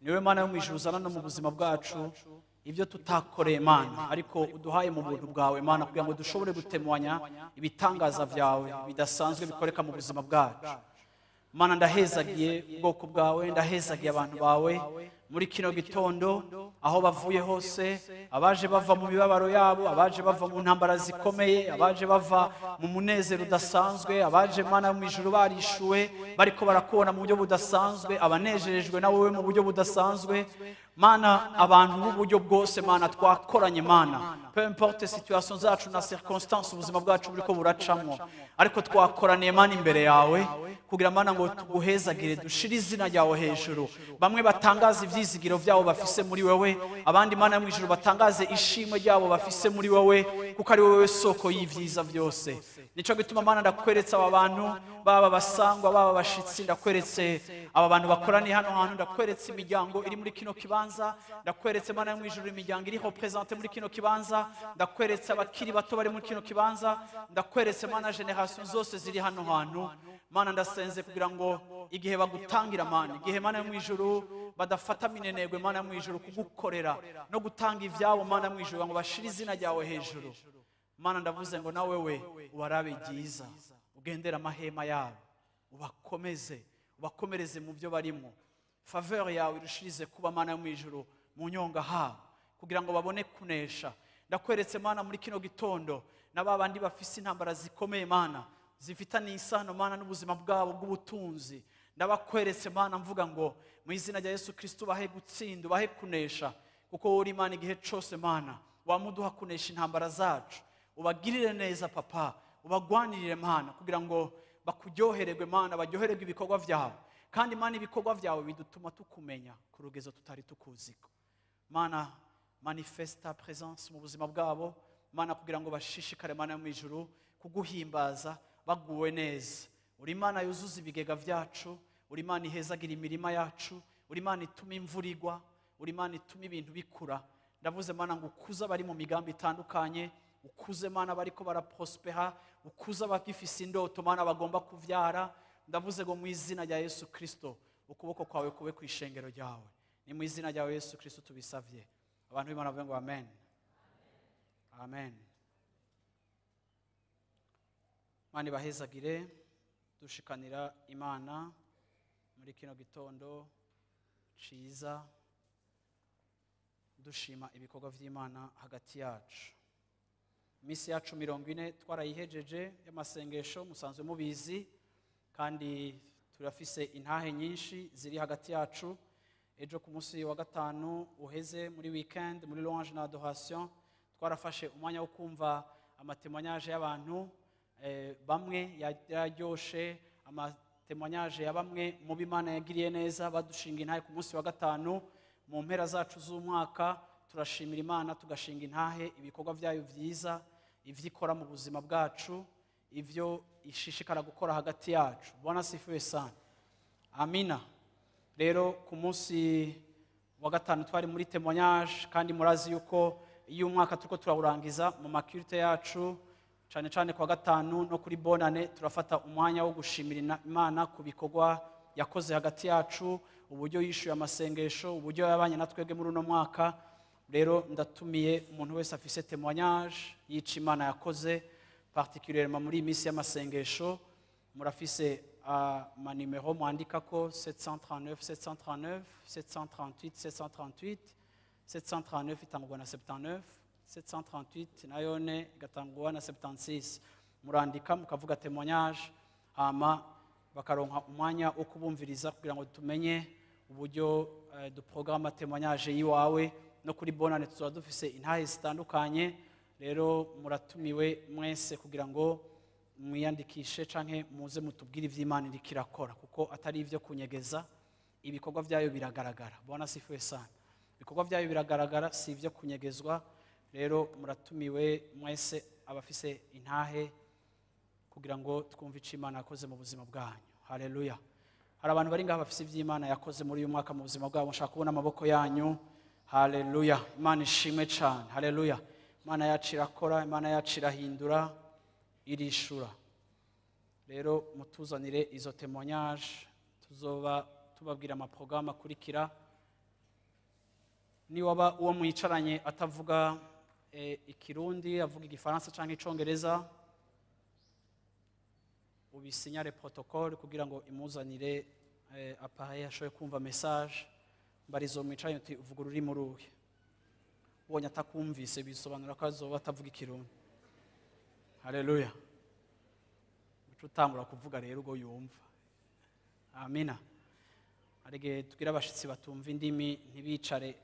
Niwe Mana yo mu ijuru uzana no mu buzima bwacu ibyo tutakoreye Mana, ariko uduhaye mu buntu bwawe Mana, kugira ngo dushobore gutemwanya ibitangaza byawe bidasanzwe bikoreka mu buzima bwacu. Mana, ndahezagiye ubwoko bwawe, ndahezagiye abantu bawe muri kino gitondo, aho bavuye hose, abaje bava mu mibabaro yabo, abaje bava mu ntambara zikomeye, abaje bava mu munezero udasanzwe, abaje Mana mu ijuru barishuwe bariko barakubona mu buryo budasanzwe, abanejejwe na wowe mu buryo budasanzwe. Mana, abantu b'uburyo bwose Mana twakoranye Mana, peu importe situation zacu na circonstance ubuzima bwacu buriko buracamwo, ariko twakoraniye Mana imbere yawe kugira Mana ngo tuguhezagire, dushire izina ryawe hejuru. Bamwe batangaza ivyizigiro vyabo bafise muri wewe, abandi Mana mu ijuru batangaze ishimwe ryabo bafise muri wewe, kuko ari wewe soko y'ivyiza vyose. Nico gituma Mana ndakweretse aba bantu, baba basangwa, baba bashitsi, ndakweretse aba bantu bakoraniye hano hantu, ndakweretse imiryango iri muri kino kibanza, ndakweretse Mana mu ijuru imiryango iri représentée muri kino kibanza, ndakweretse abakiri bato bari muri kino kibanza, ndakweretse Mana generation zose ziri hano hantu. Mana ndasenze kugira ngo igihe bagutangira Mana, igihe Mana mu ijuru badafata minenegwe Mana mu ijuru kugukorera no gutanga ivyabo Mana mu ijuru ngo bashire izina ryawe hejuru. Mana ndavuze ngo nawe we ubarabe ryiza, ugendera amahema yabo, ubakomeze, ubakomereze mu byo barimo. Faveur yawe irushirize kuba Mana mu ijuru mu nyonga habo kugira ngo babone kunesha. Ndakweretse Mana muri kino gitondo na babandi bafise intambara zikomeye Mana, zifitanye isano Mana n'ubuzima bwabo bw'ubutunzi. Ndabakweretse Mana mvuga ngo mu izina rya Yesu Kristo bahe gutsinda, bahe kunesha, kuko uri Imana igihe cose Mana wamuduha kunesha intambara zacu. Ubagirire neza Papa, ubagwanirire Mana kugira ngo bakuryohererwe Mana, baryohererwe ibikorwa vyawe. Kandi Mana ibikorwa vyawe bidutuma tukumenya ku rugezo tutari tukuziko. Mana, manifesta présence mu buzima bwabo Mana, kugira ngo bashishikare Mana mu ijuru kuguhimbaza baguwe neza. Uri Imana yuzuza ibigega vyacu, uri Imana ihezagira imirima yacu, uri Imana ituma imvura igwa, uri Imana ituma ibintu bikura. Ndavuze Mana ngo ukuze abari mu migambi itandukanye, ukuze Mana bariko baraprospera, ukuze abagifise indoto Mana bagomba kuvyara. Ndavuze ngo mu izina rya Yesu Kristo ukuboko kwawe kube ku ishengero ryawe. Ni mu izina rya Yesu Kristo tubisavye. Abantu b'Imana bavuge ngo amen. Amen. Mana ibahezagire, dushikanira Imana muri kino gitondo ciza, dushima ibikorwa vy'Imana hagati yacu. Misi yacu 40 twarayihejeje y'amasengesho, musanzwe mubizi, kandi turafise intahe nyinshi ziri hagati yacu. Ejo ku munsi wa gatanu uheze muri weekend muri louange na adoration twarafashe umwanya wo kumva amatémoignage y'abantu, bamwe yaryoshe amatémoignage ya bamwe mu b'Imana yagiriye neza badushinga intahe ku munsi wa gatanu mu mpera zacu z'umwaka. Turashimira Imana tugashinga intahe ibikorwa byayo vyiza, ivyikora mu buzima bwacu, ivyo ishishikara gukora hagati yacu. Bwana sifiwe sana. Amina. Rero ku munsi wa gatanu twari muri témoignage, kandi murazi yuko iyo umwaka turiko turawurangiza mu maculte yacu, cyane cyane kwa gatanu no kuri bonane, turafata umwanya wo gushimira Imana ku bikorwa yakoze hagati yacu, uburyo yishuye amasengesho, uburyo yabanye natwebwe muri uno mwaka. Rero ndatumiye umuntu wese afise témoignage yica Imana yakoze, particulièrement muri iyi minsi y'amasengesho. Murafise ma numéro mwandikako 739 739 738 738 739 itangwa na 79 738 nayone igatangwa na 76. Murandika mukavuga témoignage, hama bakaronka umwanya wo kubumviriza kugira ngo tumenye uburyo du programme témoignage yiwawe. No kuri bonane tuzoba dufise intahe zitandukanye. Rero muratumiwe mwese kugira ngo Mwiyandikishe canke muze mutubwire ivy'Imana iriko irakora, kuko atari ivyo kunyegeza, ibikorwa vyayo biragaragara. Bwana asifiwe sana. Ibikorwa vyayo biragaragara, si ivyo kunyegezwa. Rero muratumiwe mwese abafise intahe kugira ngo twumve ico Imana yakoze mu buzima bwanyu. Haleluya. Hari abantu bari ngaha bafise ivy'Imana yakoze muri uyu mwaka mu buzima bwabo, nshaka kubona amaboko yanyu. Haleluya. Imana ishimwe cane. Haleluya. Imana yacu irakora, Imana yacu irahindura, irishura. Rero mutuzanire izo témoignage, tuzoba tubabwira amaprogrammes akurikira. Niwaba uwo mwicaranye atavuga ikirundi, avuga igifaransa canke icongereza, ubisinyare protocole kugira ngo imuzanire appareil ashobore kumva message. Mbarizo mwicaranye uti uvuga ururimi uruhe? Ubonye atakumvise bisobanura ko azoba atavuga ikirundi. Haleluya. Uca utangura kuvuga rero ubwo yumva. Amina. Hari igihe tugira abashitsi batumva indimi ntibicare,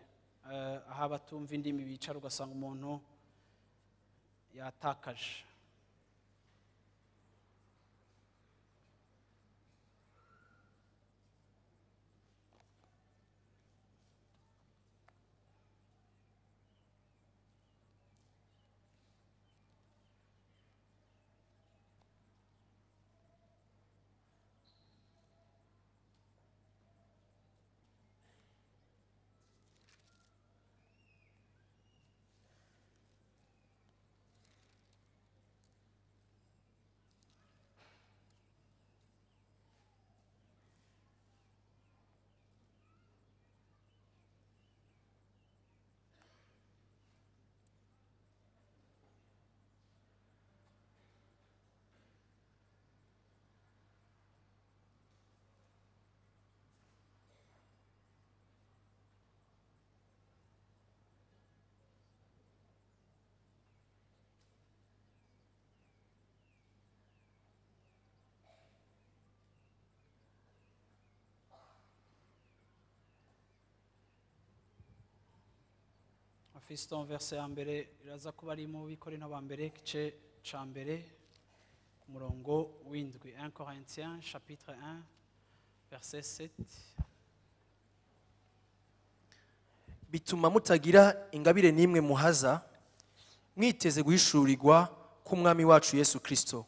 aho abatumva indimi bicara ugasanga umuntu yatakaje. Fiston, verset ya mbere iraza kuba ari mu Bikorinto ba mbere igice ca mbere ku murongo w'indwi. 1 Corinthiens chapitre 1 verset 7. Bituma mutagira ingabire n'imwe muhaza, mwiteze guhishurirwa k'Umwami wacu Yesu Kristo.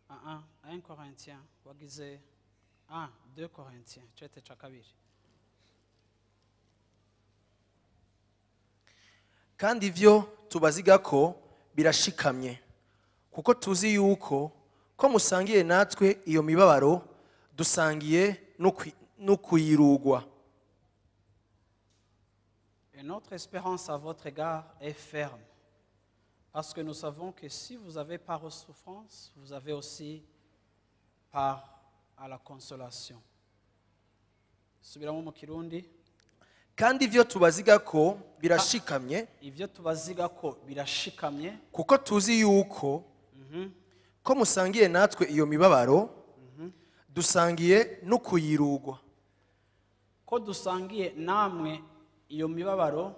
Ah, 1 Corinthiens wagize 1 2 Corinthiens cete ca kabiri. Kandi ivyo tubaziga ko birashikamye, kuko tuzi yuko ko musangiye natwe iyo mibabaro, dusangiye no kuyirugwa. Et notre espérance à votre égard est ferme, parce que nous savons que si vous avez part aux souffrances, vous avez aussi part à la consolation. Subiramo mu Kirundi. Kandi ivyo tubaziga ko birashikamye, Ivyo tubaziga ko birashikamye, kuko tuzi yuko ko musangiye natwe iyo mibabaro, dusangiye no kuyirugwa. Ko dusangiye namwe iyo mibabaro,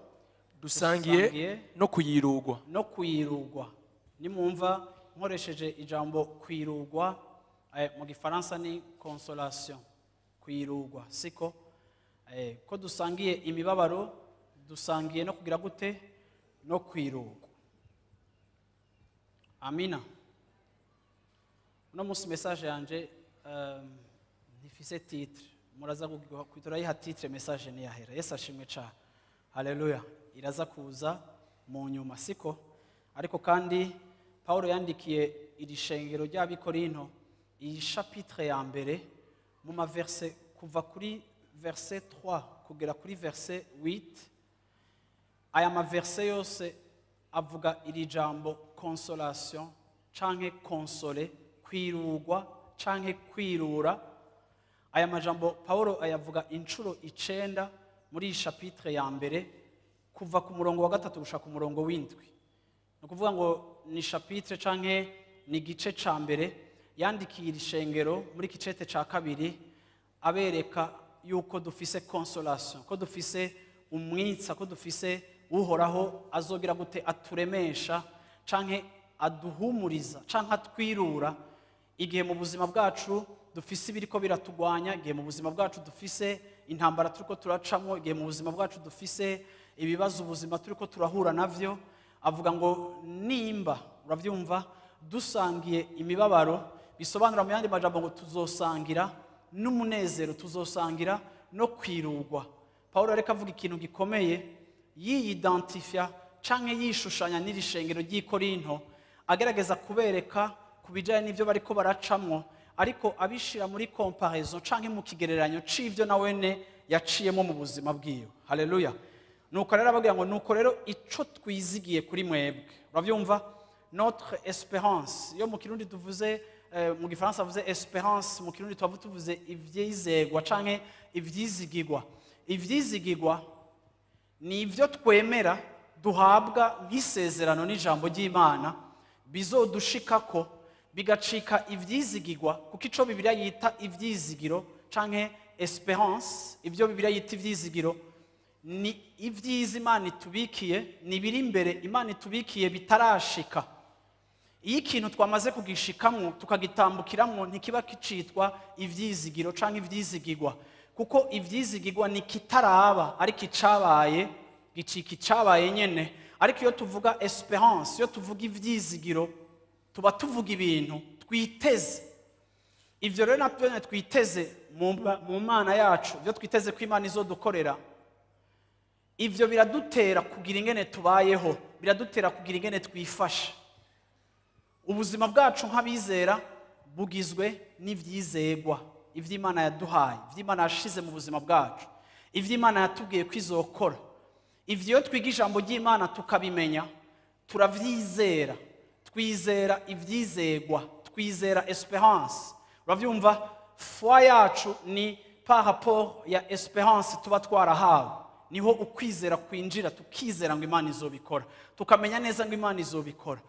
dusangiye dusangiye no kuyirugwa. No kuyirugwa. Nimwumva nkoresheje ijambo kwirugwa, mu gifaransa ni consolation, kwirugwa, siko? Ko dusangiye imibabaro, dusangiye no kugira gute? No kwirugwa. Amina. Uno munsi message yanje ntifise titre, muraza turayiha titre message niyahera. Yesu ashimwe cane. Haleluya. Iraza kuza mu nyuma, siko? Ariko kandi Paulo yandikiye iri shengero ry'Abikorinto iyi chapitre ya mbere mu ma verset kuva kuri verset 3 kugera kuri verset 8. Aya ma verset yose avuga iri jambo consolation canke console, kwirugwa canke kwirura. Aya majambo Paulo ayavuga inshuro 9 muri iyi chapitre ya mbere kuva ku murongo wa 3 gushika ku murongo w'indwi. Ni ukuvuga ngo ni chapitre canke ni igice ca mbere yandikiye iri shengero muri kicete ca kabiri, abereka yuko dufise consolation, ko dufise umwitsa, ko dufise Uhoraho azogira gute aturemesha canke aduhumuriza canke atwirura igihe mu buzima bwacu dufise ibiriko biratugwanya, igihe mu buzima bwacu dufise intambara turiko turacamo, igihe mu buzima bwacu dufise ibibazo ubuzima turiko turahura navyo. Avuga ngo nimba, uravyumva, dusangiye imibabaro, bisobanura mu yandi majambo ngo tuzosangira n'umunezero, tuzosangira no kwirugwa. Paulo ariko avuga ikintu gikomeye, yiyidentifia canke yishushanya n'iri shengero ry'i Korinto, agerageza kubereka ku bijanye n'ivyo bariko baracamwo, ariko abishira muri comparaison canke mu kigereranyo c'ivyo nawene yaciyemo mu buzima bwiwe. Haleluya. Nuko rero ababwira ngo nuko rero ico twizigiye kuri mwebwe, uravyumva, notre espérance. Iyo mu Kirundi tuvuze, mu Gifaransa bavuze espérance, mu Kirundi tuba tuvuze ivyizegwa canke ivyizigirwa. Ivyizigirwa ni ivyo twemera duhabwa nk'isezerano n'ijambo ry'Imana bizodushikako bigacika ivyizigirwa, kuko ico Bibiliya yita ivyizigiro canke espérance, ivyo Bibiliya yita ivyizigiro ni ivyiza Imana itubikiye, ni ibiri imbere Imana itubikiye bitarashika. Iyo ikintu twamaze kugishikamwo tukagitambukiramwo ntikiba kicitwa ivyizigiro canke ivyizigirwa, kuko ivyizigirwa ni kitaraba ariko icabaye gicika icabaye nyene. Ariko iyo tuvuga espérance, iyo tuvuga ivyizigiro, tuba tuvuga ibintu twiteze. Ivyo rero natwe nyene twiteze mu Mana yacu, ivyo twiteze ko Imana izodukorera, ivyo biradutera kugira ingene tubayeho, biradutera kugira ingene twifashe. Ubuzima bwacu nk'abizera bugizwe n'ivyizegwa, ivy'Imana yaduhaye, ivy'Imana yashize mu buzima bwacu, ivy'Imana yatubwiye ko izokora. Ivyo iyo twiga ijambo ry'Imana tukabimenya, turavyizera, twizera ivyizegwa, twizera espérance. Uravyumva, foi yacu ni par rapport ya espérance tuba twarahawe. Niho ukwizera kwinjira, tukizera ngo Imana izobikora, tukamenya neza ngo Imana izobikora.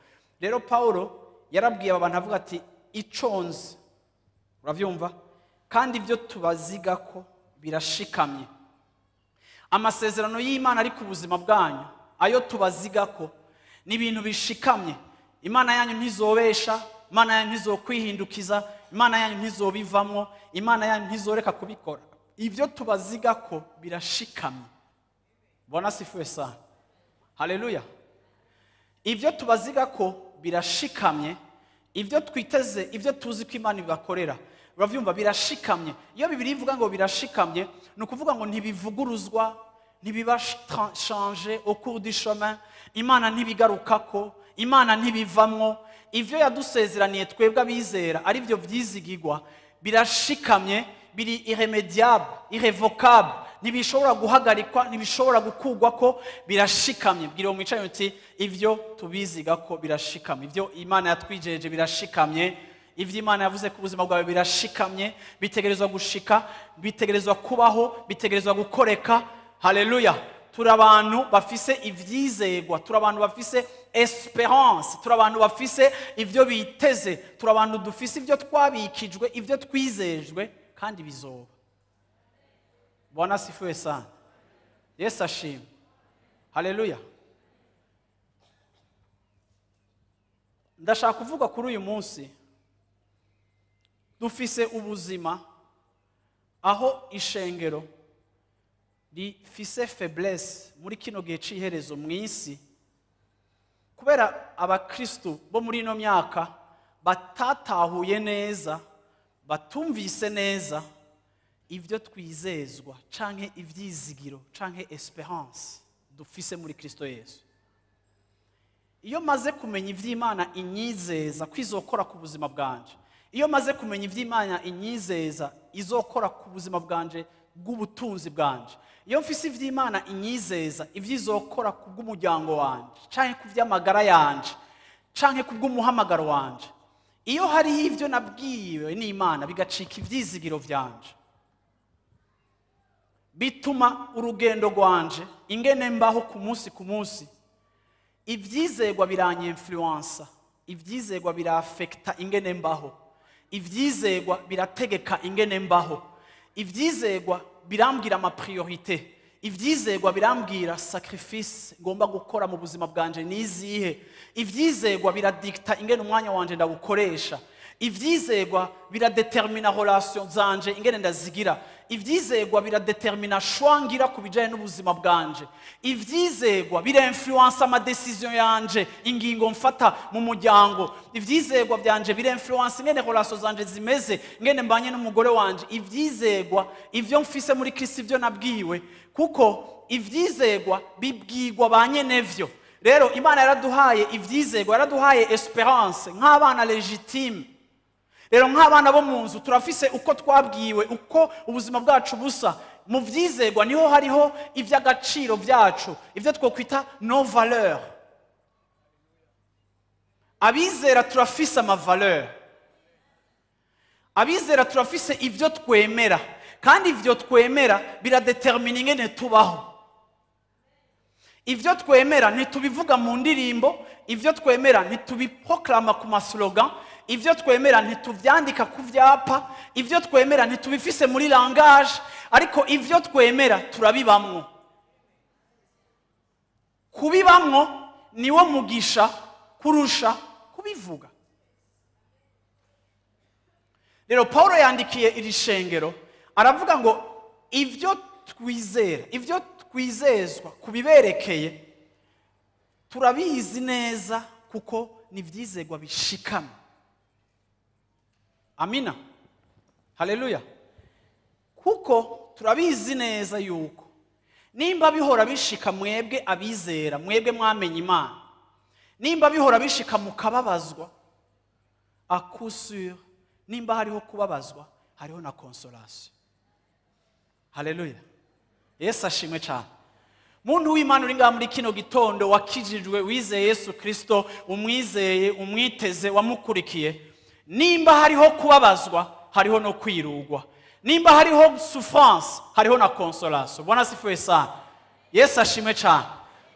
Rero Paulo yarabwiye aba bantu avuga ati iconze, uravyumva, kandi ibyo tubazigako birashikamye. Amasezerano y'Imana ari ku buzima bwanyu, ayo tubazigako ni ibintu bishikamye. Imana yanyu ntizobesha, Imana yanyu ntizokwihindukiza, Imana yanyu ntizobivamwo, Imana yanyu ntizoreka kubikora. Ibyo tubazigako birashikamye. Bwana asifiwe sana. Haleluya. Ibyo tubazigako birashikamye, ibyo twiteze, ibyo tuzi ko Imana ibakorera, uravyumva, birashikamye. Iyo Bibiliya ivuga ngo birashikamye, ni ukuvuga ngo ntibivuguruzwa, ntibiba change au cours du chemin, Imana ntibigarukako, Imana ntibivamwo. Ivyo yadusezeraniye twebwe abizera ari byo vyizigirwa, birashikamye, biri irrémédiable, irrévocable, ntibishobora guhagarikwa, ntibishobora gukurwako, birashikamye. Bwira uwo mwicaye uti ivyo tubizigako birashikamye, ivyo Imana yatwijeje birashikamye, ivyo Imana yavuze ku buzima bwawe birashikamye, bitegerezwa gushika, bitegerezwa kubaho, bitegerezwa gukoreka. Haleluya. Turi abantu bafise ivyizegwa, turi abantu bafise espérance, turi abantu bafise ivyo biteze, turi abantu dufise ivyo twabikijwe, ivyo twizejwe, kandi bizoba. Bwana asifiwe sana. Yesu ashimwe. Haleluya. Ndashaka kuvuga kuri uyu munsi dufise ubuzima aho ishengero rifise faiblesse muri kino gihe c'iherezo mw'isi, kubera abakristu bo muri ino myaka batatahuye neza, batumvise neza ivyo twizezwa canke ivyizigiro canke espérance dufise muri Kristo Yesu. Iyo maze kumenya ivy'Imana inyizeza kwizokora ku buzima bwanje, iyo maze kumenya ivy'Imana inyizeza izokora ku buzima bwanje bw'ubutunzi bwanje, iyo mfise ivy'Imana inyizeza ivyizokora ku bw'umuryango wanje canke ku vy'amagara yanje canke ku bw'umuhamagaro wanje, iyo hariho ivyo nabwiwe n'Imana bigacika ivyizigiro vyanje, bituma urugendo rwanje ingene mbaho ku munsi ku munsi, ivyizegwa biranyinfluensa, ivyizegwa birafekta ingene mbaho, ivyizegwa birategeka ingene mbaho, ivyizegwa birambwira ama priorité, Ivyizegwa birambwira sacrifice ngomba gukora mu buzima bwanje nizihe. Ivyizegwa biradikta ingene umwanya wanje ndawukoresha. Ivyizegwa biradetermina relation zanje ingene ndazigira. Ivyizegwa biradetermina choix ngira ku bijanye n'ubuzima bwanje. Ivyizegwa birainfluence ama décision yanje, ingingo mfata mu muryango. Ivyizegwa byanje birainfluence ingene relation zanje zimeze, ingene mbanye n'umugore wanje. Ivyizegwa ivyo mfise muri Kristo, ivyo nabwiwe, kuko ivyizegwa bibwirwa ba nyenevyo. Rero Imana yaraduhaye ivyizegwa, yaraduhaye espérance nk'abana légitime. Rero nk'abana bo mu nzu turafise uko twabwiwe, uko ubuzima bwacu busa. Mu vyizegwa niho hariho ivy'agaciro byacu, ivyo twokwita nos valeurs. Abizera turafise ama valeur, abizera turafise ivyo twemera, kandi ivyo twemera biradetermina ingene tubaho. Ivyo twemera ntitubivuga mu ndirimbo, ivyo twemera ntitubiproklama ku maslogan, ivyo twemera ntituvyandika ku vyapa, ivyo twemera ntitubifise muri langage, ariko ivyo twemera turabibamwo. Kubibamwo niwo mugisha kurusha kubivuga. Rero Paulo yandikiye iri shengero aravuga ngo ivyo twizera, ivyo twizezwa kubiberekeye turabizi neza, kuko ni ivyizegwa bishikama. Amina, haleluya. Kuko turabizi neza yuko nimba bihora bishika mwebwe abizera, mwebwe mwamenye Imana, nimba bihora bishika mukababazwa, à coup sûr nimba hariho kubabazwa hariho na consolation. Haleluya, Yesu ashimwe cyane. Muntu w'Imana uri ngaha muri kino gitondo, wakijijwe, wizeye Yesu Kristo, umwizeye, umwiteze, wamukurikiye, nimba hariho kubabazwa hariho no kwirugwa, nimba hariho souffrance hariho na consolation. Bwana asifiwe sana. Yesu ashimwe cyane.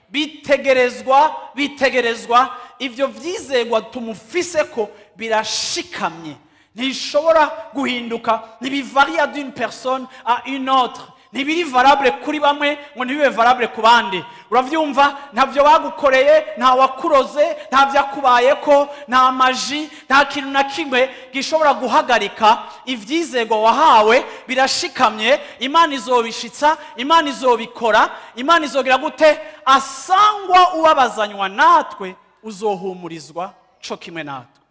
Bitegerezwa, bitegerezwa, ivyo vyizegwa tumufise ko birashikamye, ntishobora guhinduka, ntibivaria d'une personne à une autre, ntibiri valable kuri bamwe ngo ntibibe valable ku bandi. Uravyumva? Ntavyo bagukoreye, nta wakuroze, nta vyakubayeko, nta maji, nta kintu na kimwe gishobora guhagarika ivyizegwa wahawe. Birashikamye, Imana izobishitsa, Imana izobikora, Imana izogira gute? Asangwa ubabazanywa natwe, uzohumurizwa co kimwe natwe.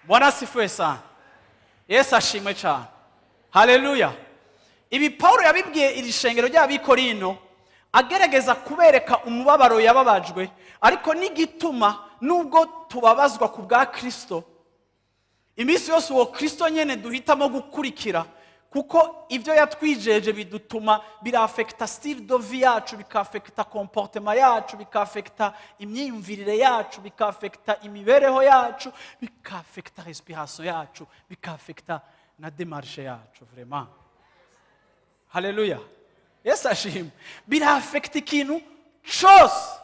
Bwana asifiwe sana. Yesu ashimwe cyane. Haleluya. Ibi Paulo yabibwiye iri shengero ry'Abikorino agerageza kubereka umubabaro yababajwe, ariko n'igituma nubwo tubabazwa ku bwa Kristo, iminsi yose uwo Kristo nyene duhitamo gukurikira, kuko ibyo yatwijeje bidutuma birafekta style de vie yacu, bikafekta comportement yacu, bikafekta imyiyumvirire yacu, bikafekta imibereho yacu, bikafekta respiration yacu, bikafekta na démarche yacu vraiment. Haleluya, Yesu ashimwe. Birafekta ikintu cyose.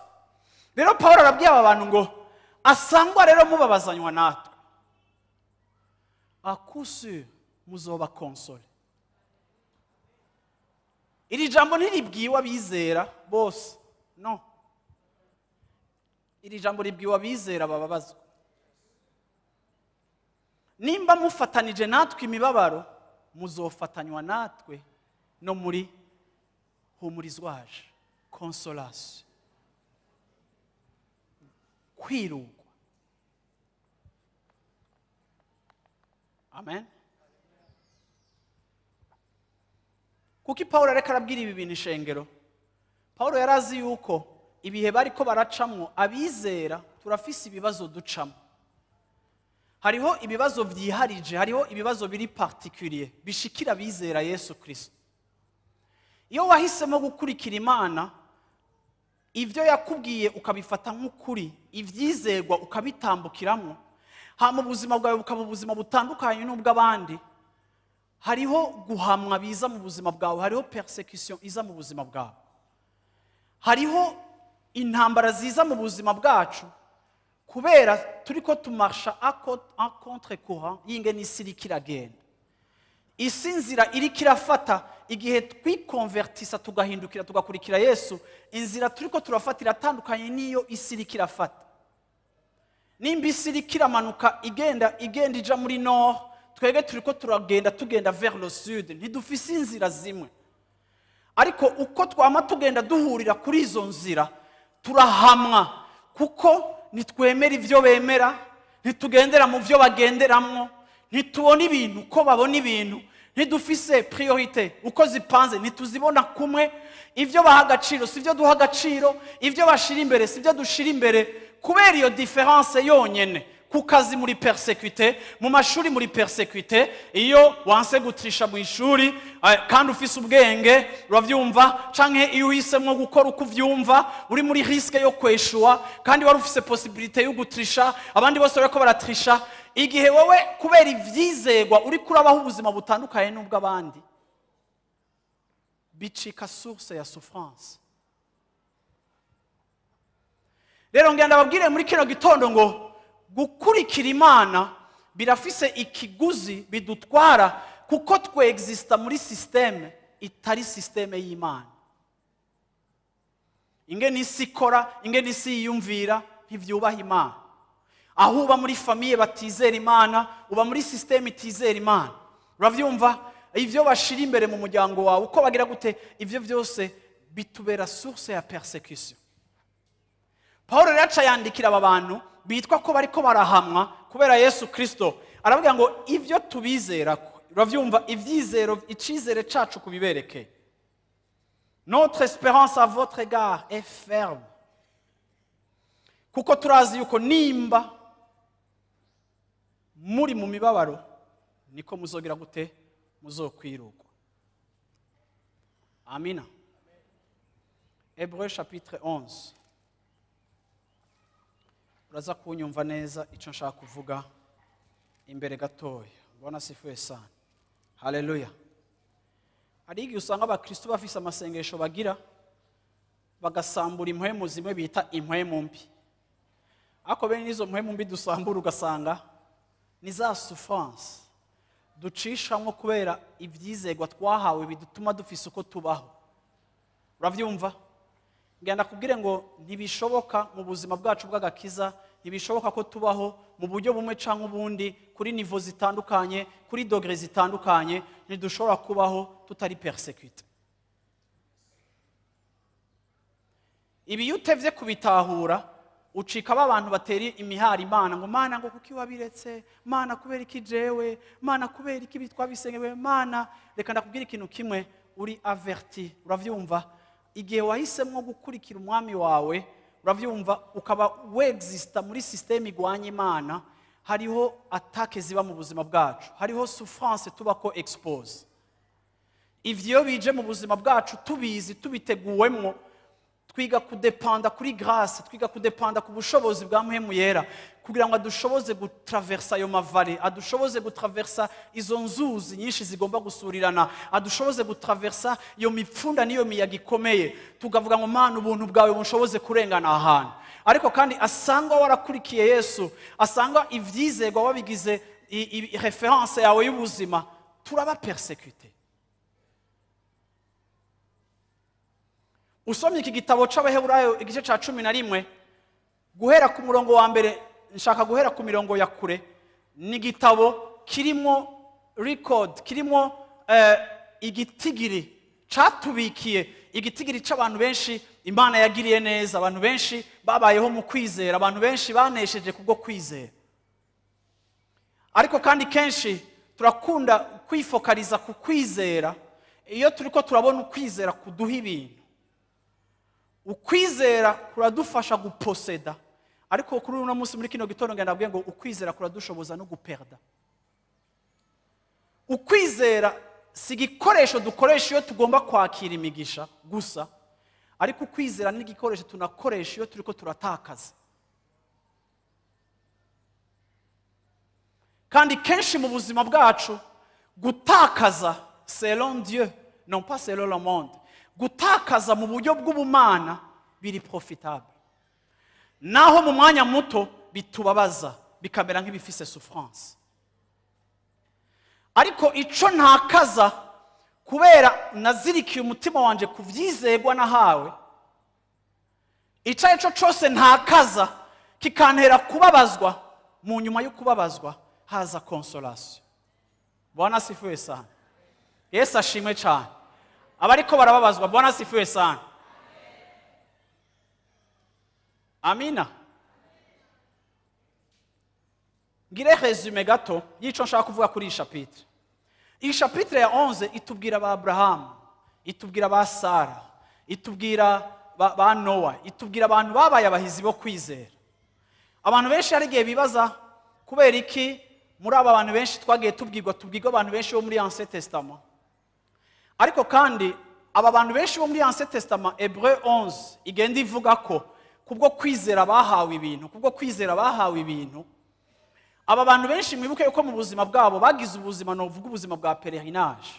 Rero Paulo arabwiye aba bantu ngo asangwa rero mubabazanywa natwe, à coup sûr muzoba consolé. Iri jambo ntiribwiwe abizera bose, no, iri jambo ribwiwe abizera bababazwa. Nimba mufatanije natwe imibabaro, muzofatanywa natwe no muri humurizwaje, consolation, kwirugwa. Amen. Kuki Paulo areka arabwira ibi bintu ishengero? Paulo yarazi yuko ibihe bariko baracamwo, abizera turafise ibibazo ducamo. Hariho ibibazo vyiharije, hariho ibibazo biri particulier bishikira abizera Yesu Kristo. Iyo wahisemo gukurikira Imana, ivyo yakubwiye ukabifata nk'ukuri, ivyizegwa ukabitambukiramo, hama ubuzima bwawe bukaba ubuzima butandukanye n'ubw'abandi, hariho guhamwa biza mu buzima bwawe, hariho persecution iza mu buzima bwawe, hariho intambara ziza mu buzima bwacu, kubera turiko tumarsha en contre courant y'ingene isi iriko iragenda. Isi nzira iriko irafata Igihe twikonvertisa, tugahindukira, tugakurikira Yesu, inzira turiko turafata iratandukanye n'iyo isi iriko irafata. Nimba isi iriko iramanuka, igenda igenda ija muri nord, twebwe turiko turagenda tugenda vers le sud. Ntidufise inzira zimwe, ariko uko twama tugenda duhurira kuri izo nzira, turahamwa, kuko ntitwemera ibyo bemera, ntitugendera mu byo bagenderamwo, ntitubona ibintu uko babona ibintu, ntidufise priorité uko zipanze, ntituzibona kumwe. Ibyo baha agaciro si byo duha agaciro, ibyo bashira imbere si byo dushira imbere. Kubera iyo différence yonyene, ku kazi muri persécuté, mu mashuri muri persécuté. Iyo wanse gutrisha mu ishuri kandi ufise ubwenge, uravyumva, canke iyo uhisemwo gukora uko uvyumva, uri muri risque yo kweshuwa kandi wari ufise possibilité yo gutrisha, abandi bose bariko baratrisha. Igihe wowe kubera ivyizegwa uriko urabaho ubuzima butandukanye n'ubw'abandi, bicika source ya souffrance. Rero ngenda babwire muri kino gitondo ngo gukurikira Imana birafise ikiguzi bidutwara, kuko twexista muri système itari système y'Imana. Ingene isi ikora, ingene isi yiyumvira, ntivyubaha Imana. Aho uba muri famille batizera Imana, uba muri système itizera Imana, uravyumva. Ivyo bashira imbere mu muryango wawe, uko bagira gute, ivyo byose bitubera source ya persécution. Paul rero aca yandikira aba bantu bitwa ko bariko barahamwa kubera Yesu Kristo, aravuga ngo ivyo tubizera ko, uravyumva, ivyizero, icizere cacu kubiberekeye, notre espérance à votre égard est ferme, kuko turazi yuko nimba muri mu mibabaro, niko muzogira gute? Muzokwirugwa. Amina. Hébreu chapitre 11, uraza kunyumva neza icyo nshaka kuvuga imbere gatoya. Bwana asifiwe sana, haleluya. Hari igihe usanga abakristo bafise amasengesho bagira, bagasambura impwemu zimwe bita impwemu mbi, ariko bene n'izo mpwemu mbi dusambura, ugasanga ni za souffrance ducishamo kubera ibyizegwa twahawe bidutuma dufise uko tubaho, uravyumva. Ngenda kubwire ngo ntibishoboka mu buzima bwacu bw'agakiza, ntibishoboka ko tubaho mu buryo bumwe canke ubundi, kuri niveau zitandukanye, kuri degré zitandukanye. Ntidushobora kubaho tutari persécuté. Ibi iyo utevye kubitahura, ucika ba bantu batera imihari Imana ngo: "Mana, ngo kuki wabiretse? Mana, kubera iki jewe? Mana, kubera iki bitwa bisengewe? Mana." Reka ndakubwira ikintu kimwe, uri averti, uravyumva. Igihe wahisemwo gukurikira umwami wawe, uravyumva, ukaba wexista muri système igwanya Imana, hariho attaque ziba mu buzima bwacu, hariho souffrance tubako expose. Ivyo bije mu buzima bwacu tubizi, tubiteguwemwo, twiga kudepanda kuri grâce, twiga kudepanda ku bushobozi bwa Mpwemu Yera, kugira ngo adushoboze gutraversa ayo ma vallées, adushoboze gutraversa izo nzuzi nyinshi zigomba gusurirana, adushoboze gutraversa iyo mipfunda n'iyo miyaga ikomeye. Tukavuga ngo: "Mana, ubuntu bwawe bunshoboze kurengana aha hantu." Ariko kandi asanga warakurikiye Yesu, asanga ivyizegwa wabigize référence yawe y'ubuzima, turaba persécuté. Usomye iki gitabo c'Abaheburayo, igice ca 11, guhera ku murongo wa mbere, nshaka guhera ku mirongo ya kure, ni igitabo kirimo record, kirimo igitigiri catubikiye, igitigiri c'abantu benshi Imana yagiriye neza, abantu benshi babayeho mu kwizera, abantu benshi banesheje kubwo kwizera. Ariko kandi kenshi turakunda kwifokaliza ku kwizera iyo turiko turabona ukwizera kuduha ibintu. Ukwizera kuradufasha guposeda, ariko kuri uno munsi, muri kino gitondo, ngenda ndabwiye ngo ukwizera kuradushoboza no guperda. Ukwizera si igikoresho dukoresha iyo tugomba kwakira imigisha gusa, ariko ukwizera ni igikoresho tunakoresha iyo turiko turatakaza. Kandi kenshi mu buzima bwacu, gutakaza selon Dieu, non pas selon le monde, gutakaza mu buryo bw'ubumana biri profitable, naho mu mwanya muto bitubabaza, bikamera nk'ibifise souffrance. Ariko ico ntakaza Kubera nazirikiye umutima wanje ku vyizegwa nahawe, ico arico cose ntakaza kikantera kubabazwa, mu nyuma yo kubabazwa haza consolation. Bwana asifiwe sana. Yesu ashimwe cyane. Abariko barababazwa, Bwana asifiwe sana. Amina. Ngire résumé gato y'ico nshaka kuvuga kuri iyi chapitre. Iyi chapitre ya 11 itubwira ba Abraham, itubwira ba Sara, itubwira ba Noah, itubwira abantu babaye abahizi bo kwizera. Abantu benshi hari igihe bibaza kubera iki muri aba bantu benshi twagiye tubwirwa abantu benshi bo muri Ancien Testament. Ariko kandi aba bantu benshi bo muri Ancien Testament, Hébreu 11 igenda ivuga ko kubwo kwizera bahawe ibintu, kubwo kwizera bahawe ibintu. Aba bantu benshi mwibuke yuko mu buzima bwabo bagize ubuzima, novuga ubuzima bwa pèlerinage.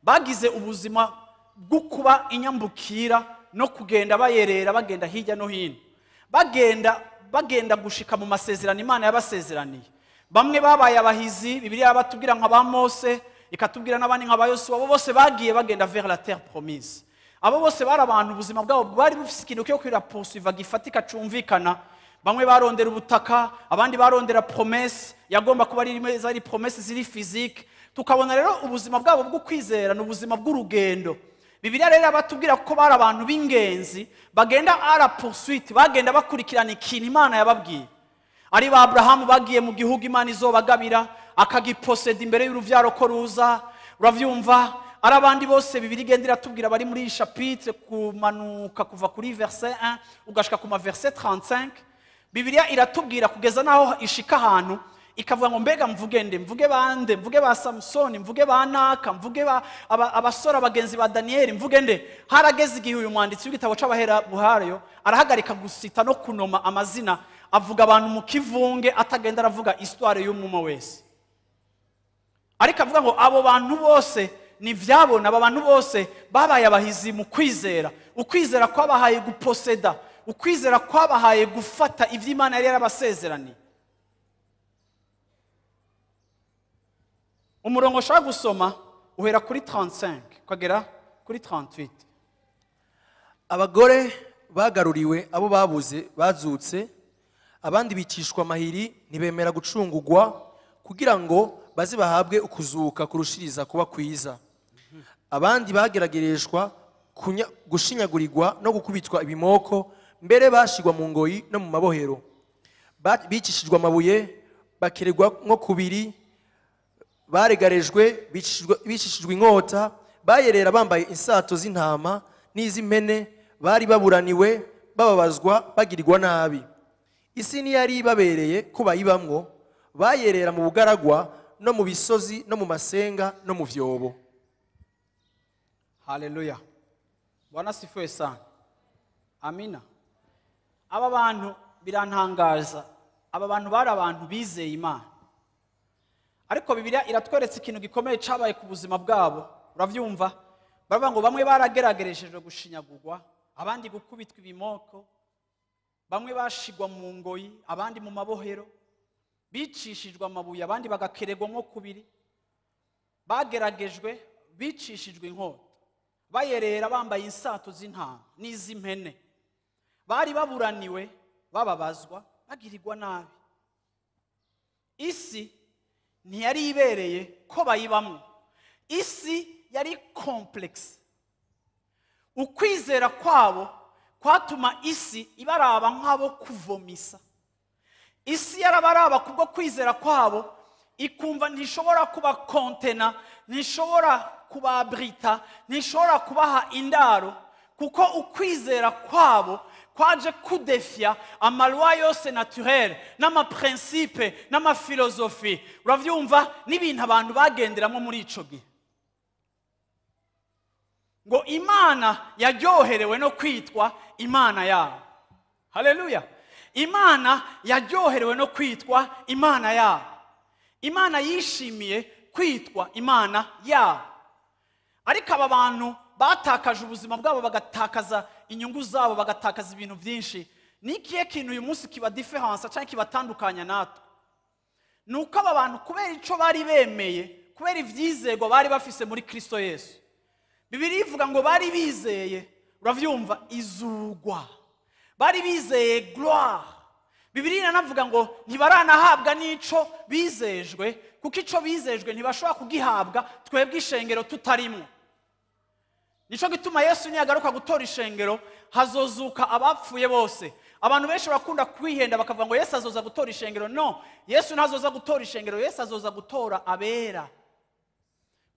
Bagize ubuzima bwo kuba inyambukira no kugenda bayerera, bagenda hirya no hino. Bagenda gushika mu masezerano Imana yabasezeraniye. Bamwe babaye abahizi, Bibiliya yabatubwira nka ba Mose, ikatubwira n'abandi nka ba Yosuwa, abo bose bagiye bagenda vers la terre promise. Abo bose bari abantu ubuzima bwabo bwari bufise ikintu cyo kwira poursuivre gifatika cumvikana. Bamwe barondera ubutaka, abandi barondera promesse yagomba kuba ari rimwe zari promesse ziri physique. Tukabona rero ubuzima bwabo bwo kwizera n'ubuzima bw'urugendo. Bibiliya rero abatubwira ko bari abantu b'ingenzi bagenda à la poursuite, bagenda bakurikirana ikintu Imana yababwiye. Ari ba Abrahamu bagiye mu gihugu Imana izobagabira, akagiposeda imbere y'uruvyaro ko ruza, uravyumva. Ari abandi bose Bibiliya igenda iratubwira bari muri iyi chapitre kumanuka kuva kuri verset 1 ugashika ku ma verset 35. Bibiliya iratubwira kugeza naho ishika ahantu ikavuga ngo mbega mvuge nde, mvuge bande, mvuge ba Samsoni, mvuge ba Naka, mvuge ba abasora abagenzi ba Danieli, mvuge nde. Harageze igihe uyu mwanditsi w'igitabo c'Abaheburayo arahagarika gusita no kunoma amazina, avuga abantu mu kivunge, atagenda aravuga histoire y'umwuma wese. Ariko avuga ngo abo bantu bose ni vyabona, aba bantu bose babaye abahizi mu kwizera. Ukwizera kwabahaye guposeda, ukwizera kwabahaye gufata ivyo Imana yari yarabasezeraniye. Umurongo ushaka gusoma uhera kuri 35 ukagera kuri 38. Abagore bagaruriwe abo babuze bazutse, abandi bicishwa amahiri ntibemera gucungugwa kugira ngo baze bahabwe ukuzuka kurushiriza kuba kwiza. Abandi bageragereshwa gushinyagurirwa no gukubitwa ibimoko, mbere bashigwa mu ngoyi no mu mabohero. Bicishijwe amabuye, bakeregwa nko kubiri, baregarejwe, bicishijwe inkota, bayerera bambaye insato z'intama n'iz'impene, bari baburaniwe, bababazwa, bagirirwa nabi. Isi ntiyari ibabereye ko bayibamwo, bayerera mu bugaragwa no mu bisozi no mu masenga no mu vyobo. Haleluya. Bwana sifiwe sana. Amina. Aba bantu birantangaza, aba bantu bari abantu bizeye Imana. Ariko Bibiliya iratweretse ikintu gikomeye cabaye ku buzima bwabo, uravyumva? Baravuga ngo bamwe barageragereshejwe gushinyagurwa, abandi gukubitwa ibimoko, bamwe bashigwa mu ngoyi, abandi mu mabohero, bicishijwe amabuye, abandi bagakeregwa nko kubiri, bageragejwe, bicishijwe inkota, bayerera bambaye insato z'intama n'iz'impene, bari baburaniwe, bababazwa, bagirirwa nabi. Isi ntiyari ibereye ko bayibamwo, isi yari complexe. Ukwizera kwabo kwatuma isi ibaraba nk'abo kuvomisa. Isi yarabaraba kubwo kwizera kwabo, ikumva ntishobora kubakontena, ntishobora kubabrita, ntishobora kubaha indaro, kuko ukwizera kwabo kwaje kudefia amalwa yose naturel n'amaprincipe n'amafilosofi, uravyumva, n'ibintu abantu bagenderamo muri ico gihe. Ngo Imana yaryoherewe no kwitwa Imana yabo. Haleluya. Imana yaryoherewe no kwitwa Imana yabo. Imana yishimiye kwitwa Imana yabo. Ariko aba bantu batakaje ubuzima bwabo, bagatakaza inyungu zabo, bagatakaza ibintu byinshi. Ni ikihe kintu uyu munsi kiba difference cyangwa kibatandukanya natwe? Nuko aba bantu kubera ico bari bemeye, kubera ivyizego bari bafise muri Kristo Yesu, Bibiliya ivuga ngo bari bizeye, uravyumva, izugwa, bari bizeye gloire. Bibiliya iranavuga ngo ntibaranahabwa n'ico bizejwe, kuko ico bizejwe ntibashobora kugihabwa twebwe ishengero tutarimwo. Nico gituma Yesu niyagaruka gutora ishengero hazozuka abapfuye bose. Abantu benshi bakunda kwihenda bakavuga ngo Yesu azoza gutora ishengero. No, Yesu ntazoza gutora ishengero, Yesu azoza gutora abera.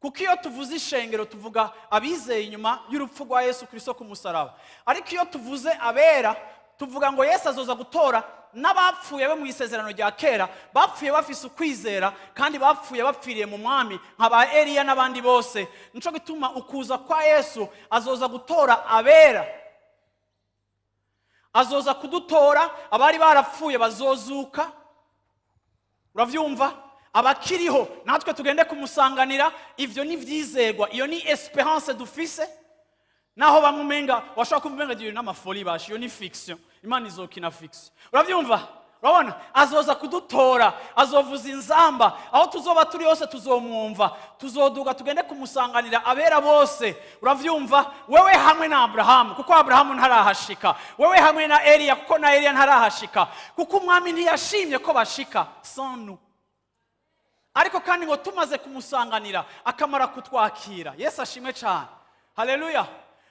Kuko iyo tuvuze ishengero tuvuga abizeye inyuma y'urupfu rwa Yesu Kristo ku musaraba. Ariko iyo tuvuze abera tuvuga ngo Yesu azoza gutora n'abapfuye bo mu isezerano rya kera, bapfuye bafise ukwizera kandi bapfuye bapfiriye mu mwami nka ba Eliya n'abandi bose. Nico gituma ukuza kwa Yesu azoza gutora abera, azoza kudutora abari barapfuye bazozuka, uravyumva, abakiriho natwe tugende kumusanganira. Ivyo ni vyizegwa, iyo ni espérance dufise. Naho bamumenga washaka kumenga iyo n'amafoli bashi, iyo ni fiction, Imana izokina fiction, uravyumva. Urabona azoza kudutora, azovuza inzamba, aho tuzoba turi hose tuzomwumva, tuzoduga tugende kumusanganira abera bose, uravyumva. Wewe hamwe na Abrahamu, kuko Abrahamu ntarahashika, wewe hamwe na Eliya, kuko na Eliya ntarahashika, kuko umwami ntiyashimye ko bashika sans nous. Ariko kandi ngo tumaze kumusanganira akamara kutwakira. Yesu ashimwe cyane, haleluya.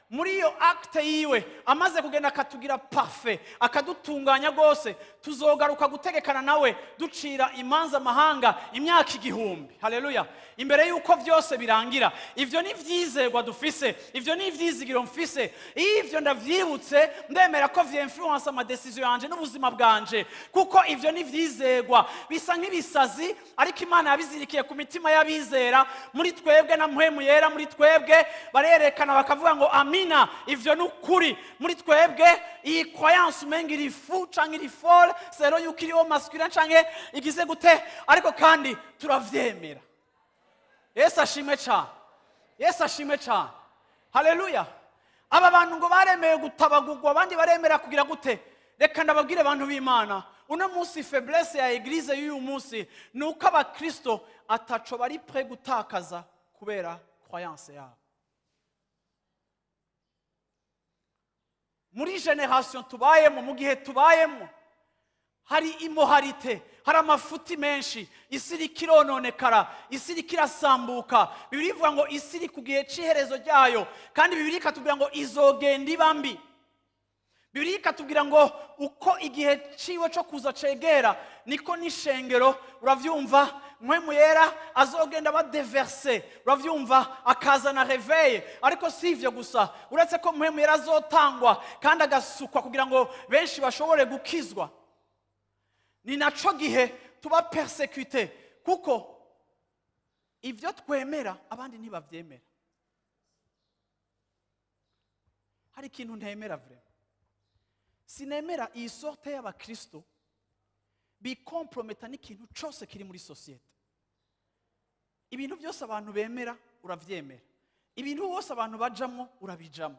Muri iyo acte yiwe amaze kugenda akatugira parfait, akadutunganya rwose, tuzogaruka gutegekana nawe ducira imanza amahanga imyaka 1000. Haleluya. Imbere yuko vyose birangira. Ivyo ni vyizegwa dufise, ivyo ni ivyizigiro mfise. Ivyo ndavyibutse, ndemera ko vyinfluence ama decision yanje n'ubuzima bwanje, kuko ivyo ni vyizegwa bisa nk'ibisazi, ariko Imana yabizirikiye ku mitima y'abizera. Muri twebwe na mpwemu yera muri twebwe barerekana bakavuga ngo amina, ivyo nukuri. Muri twebwe iyi croyance umenga iri fou canke iri folle, sero yuko iri masculin canke igize gute, ariko kandi turavyemera. Yesu ashimwe cyane, Yesu ashimwe cyane, haleluya. Aba bantu ngo baremeye gutabagurwa, abandi baremera kugira gute. Reka ndababwire abantu b'Imana, uno munsi faiblesse ya église y'uyu munsi nuko abakristo ataco bari prêt gutakaza kubera croyance yabo. Muri generation tubayemo, mu gihe tubayemo, hari immoralité, hari amafuti menshi, isi iriko irononekara, isi iriko irasambuka. Bibiliya ivuga ngo isi iri ku gihe c'iherezo ryayo, kandi Bibiliya ikatubwira ngo izogenda iba mbi. Bibiliya ikatubwira ngo uko igihe ciwe co kuza cegera niko n'ishengero, uravyumva, mpwemu yera azogenda badeverse, uravyumva, akazana réveil. Ariko si ivyo gusa, uretse ko mpwemu yera azotangwa kandi agasukwa kugira ngo benshi bashobore gukizwa. Ni naco gihe tuba persécuté, kuko ivyo twemera abandi ntibavyemera. Hari ikintu ntemera vraiment, sinemera iyi sorte y'abakristo bikomprometa n'ikintu cose kiri muri societe. Ibintu byose abantu bemera uravyemera, ibintu bose abantu bajamwo urabijamwo,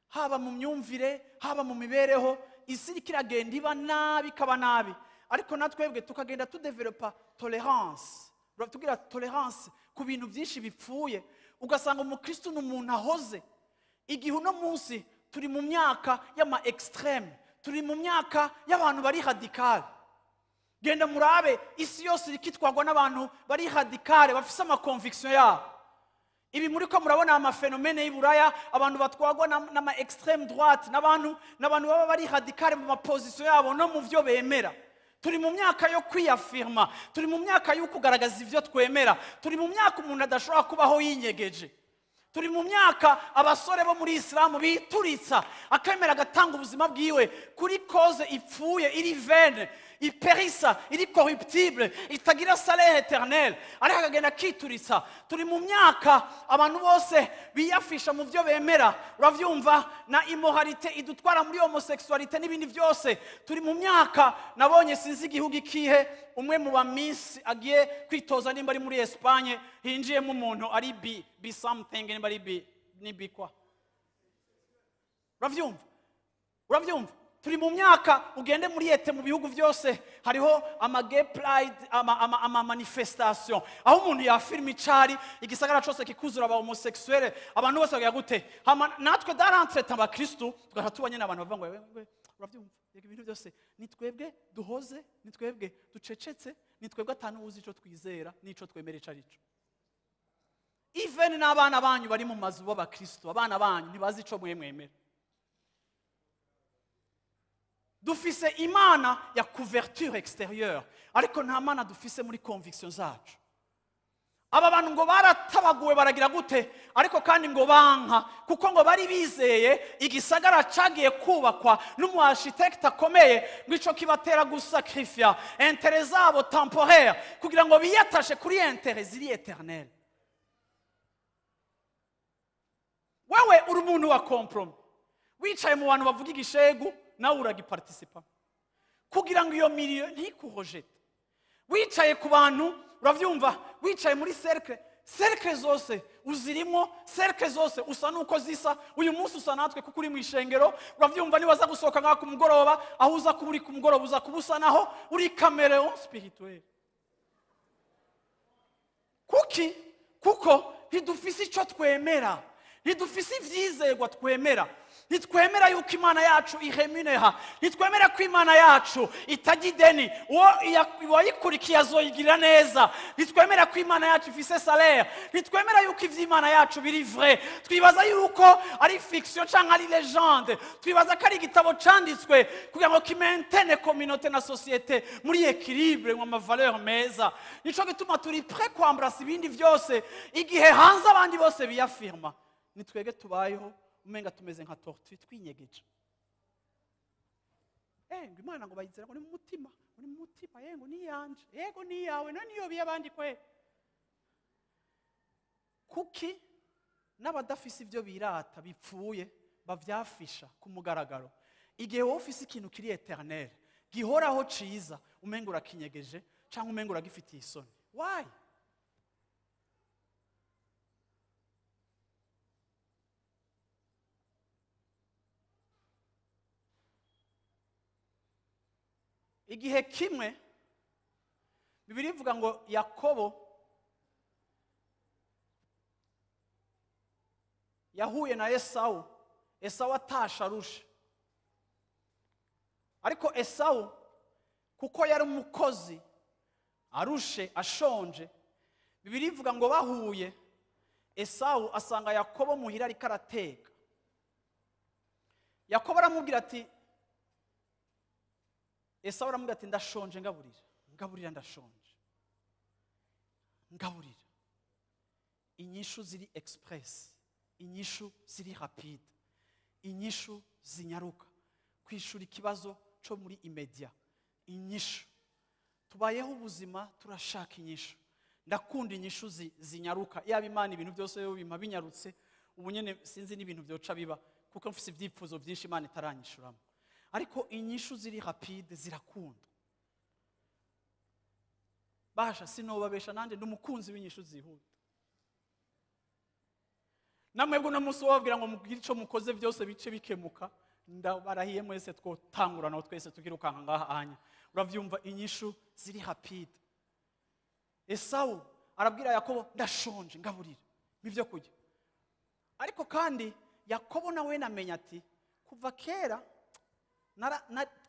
haba mu myumvire, haba mu mibereho. Isi iriko iragenda iba nabi, ikaba nabi, ariko natwebwe tukagenda tudevelopa tolerance, tugira tolerance ku bintu byinshi bipfuye. Ugasanga umukristo ni umuntu ahoze. Igihe uno munsi turi mu myaka y'ama extreme, turi mu myaka y'abantu bari radical. Genda murabe isi yose iriko itwarwa n'abantu bari radicale, bafise ama conviction yabo. Ibi muri ko murabona ama phénomène y'Iburaya, abantu batwarwa n'ama extrême droite, n'abantu baba bari radicale mu ma position yabo no mu vyo bemera. Turi mu myaka yo kwiyafirma, turi mu myaka yo kugaragaza ivyo twemera, turi mu myaka umuntu adashobora kubaho yinyegeje. Turi mu myaka abasore bo muri Islam bituritsa, akemera agatanga ubuzima bwiwe kuri cause ipfuye, iri vaine, iperisa, iri corruptible, itagira salaire éternel, ariko akagenda akituritsa. Turi mu myaka abantu bose biyafisha mu vyo bemera, uravyumva, na immoralité idutwara muri homosexualité n'ibindi byose. Turi mu myaka nabonye sinzi igihugu ikihe, umwe mu ba miss agiye kwitoza nimba ari muri Espagne, hinjiyemo umuntu ari bi something, nimba ari bi ni bi kwa, uravyumva, uravyumva. Turi mu myaka, ugende muri été mu bihugu byose hariho ama gay pride, ama manifestation aho umuntu yafirma icari, igisagara cose kikuzura aba homosexuel, abantu bose bagira gute. Hama natwe darantreta abakristu tugaca tuba nyene abantu bavuga ngo: "Wewe uravyumva, yego, ibintu byose ni twebwe duhoze, ni twebwe ducecetse, ni twebwe atanu uzi ico twizera n'ico twemera ico arico." Even n'abana banyu bari mu mazu b'abakristu, abana banyu ntibazi ico mwe mwemera. Dufise imana ya couverture extérieure, ariko nta mana dufise muri conviction zacu. Aba bantu ngo baratabaguwe, baragira gute, ariko kandi ngo banka kuko ngo bari bizeye igisagara cagiye kubakwa n'umu architecte akomeye, ngo ico kibatera gusacrifier intérêts zabo temporaire kugira ngo biyatashe kuri intérêts ziri éternel. Wewe uri umuntu wa compromis, wicaye mu bantu bavuga igishegu, nawe uragiparticipa kugira ngo iyo milieu ntikurejete. Wicaye ku bantu, urabyumva, wicaye muri cercle, cercle zose uzirimo, cercle zose usa nuko zisa. Uyu munsi usa natwe kuko uri mu ishengero, urabyumva. Niba gusohoka ngaha ku mugoroba, aho uza kuba uri ku mugoroba, uza kuba usa naho uri caméléon spirituel. Kuki? Kuko ntidufise icyo twemera, ntidufise ibyizerwa twemera. Ntitwemera yuko Imana yacu ihemineha, ntitwemera ko Imana yacu itajya ideni, uwo uwayikurikiye azoyigirira neza. Ntitwemera ko Imana yacu ifise salaire, ntitwemera yuko iby'Imana yacu biri vrai. Twibaza yuko ari fiction cyangwa ari légende, twibaza ko ari igitabo canditswe kugira ngo kimaintienne communauté na société muri équilibre, mu ama valeurs meza. Nico gituma turi prêt kwembrassa ibindi byose igihe hanze abandi bose biyafirma. Ni twebwe tubayeho umenga tumeze nka tortue twinyegeje. Ngo Imana ngo bayizera ngo ni mu mutima, ngo ni mu mutima, ngo ni iyanje, yego ni iyawe, none niyo biye abandi kwe. Kuki n'abadafise ibyo birata bipfuye bavyafisha ku mugaragaro, igihe wowe ufise ikintu kiri éternel, gihoraho, ciza, umenga urakinyegeje cyangwa umenga uragifitiye isoni? Why? Igihe kimwe Bibiri ivuga ngo Yakobo yahuye na Esawu, Esawu atashe arushe. Ariko Esawu, kuko yari umukozi, arushe, ashonje, Bibiri ivuga ngo bahuye, Esawu asanga Yakobo muhira ariko arateka. Yakobo aramubwira ati, Esawu aramubwira ati: "Ndashonje, ngaburira, ngaburira, ndashonje, ngaburira." Inyishu ziri express, inyishu ziri rapide, inyishu zinyaruka, kwishura ikibazo cyo muri immédiat. Inyishu, tubayeho ubuzima turashaka inyishu. Ndakunda inyishu zinyaruka. Yaba Imana ibintu byose yo bima binyarutse ubu nyene, sinzi n'ibintu byoca biba, kuko mfise ibyifuzo byinshi Imana itaranyishuramo. Ariko inyishu ziri rapide zirakunda. Basha, sinobabesha, nanjye ndi umukunzi w'inyishu zihuta. Namwebwe uno munsi wababwira ngo mugire ico mukoze byose bice bikemuka, ndabarahiye mwese twotangurana twese tukirukanka ngaha anya, uravyumva. Inyishu ziri rapide. Esawu arabwira Yakobo: "Ndashonje, ngaburira ibyo kurya." Ariko kandi Yakobo nawe namenya ati kuva kera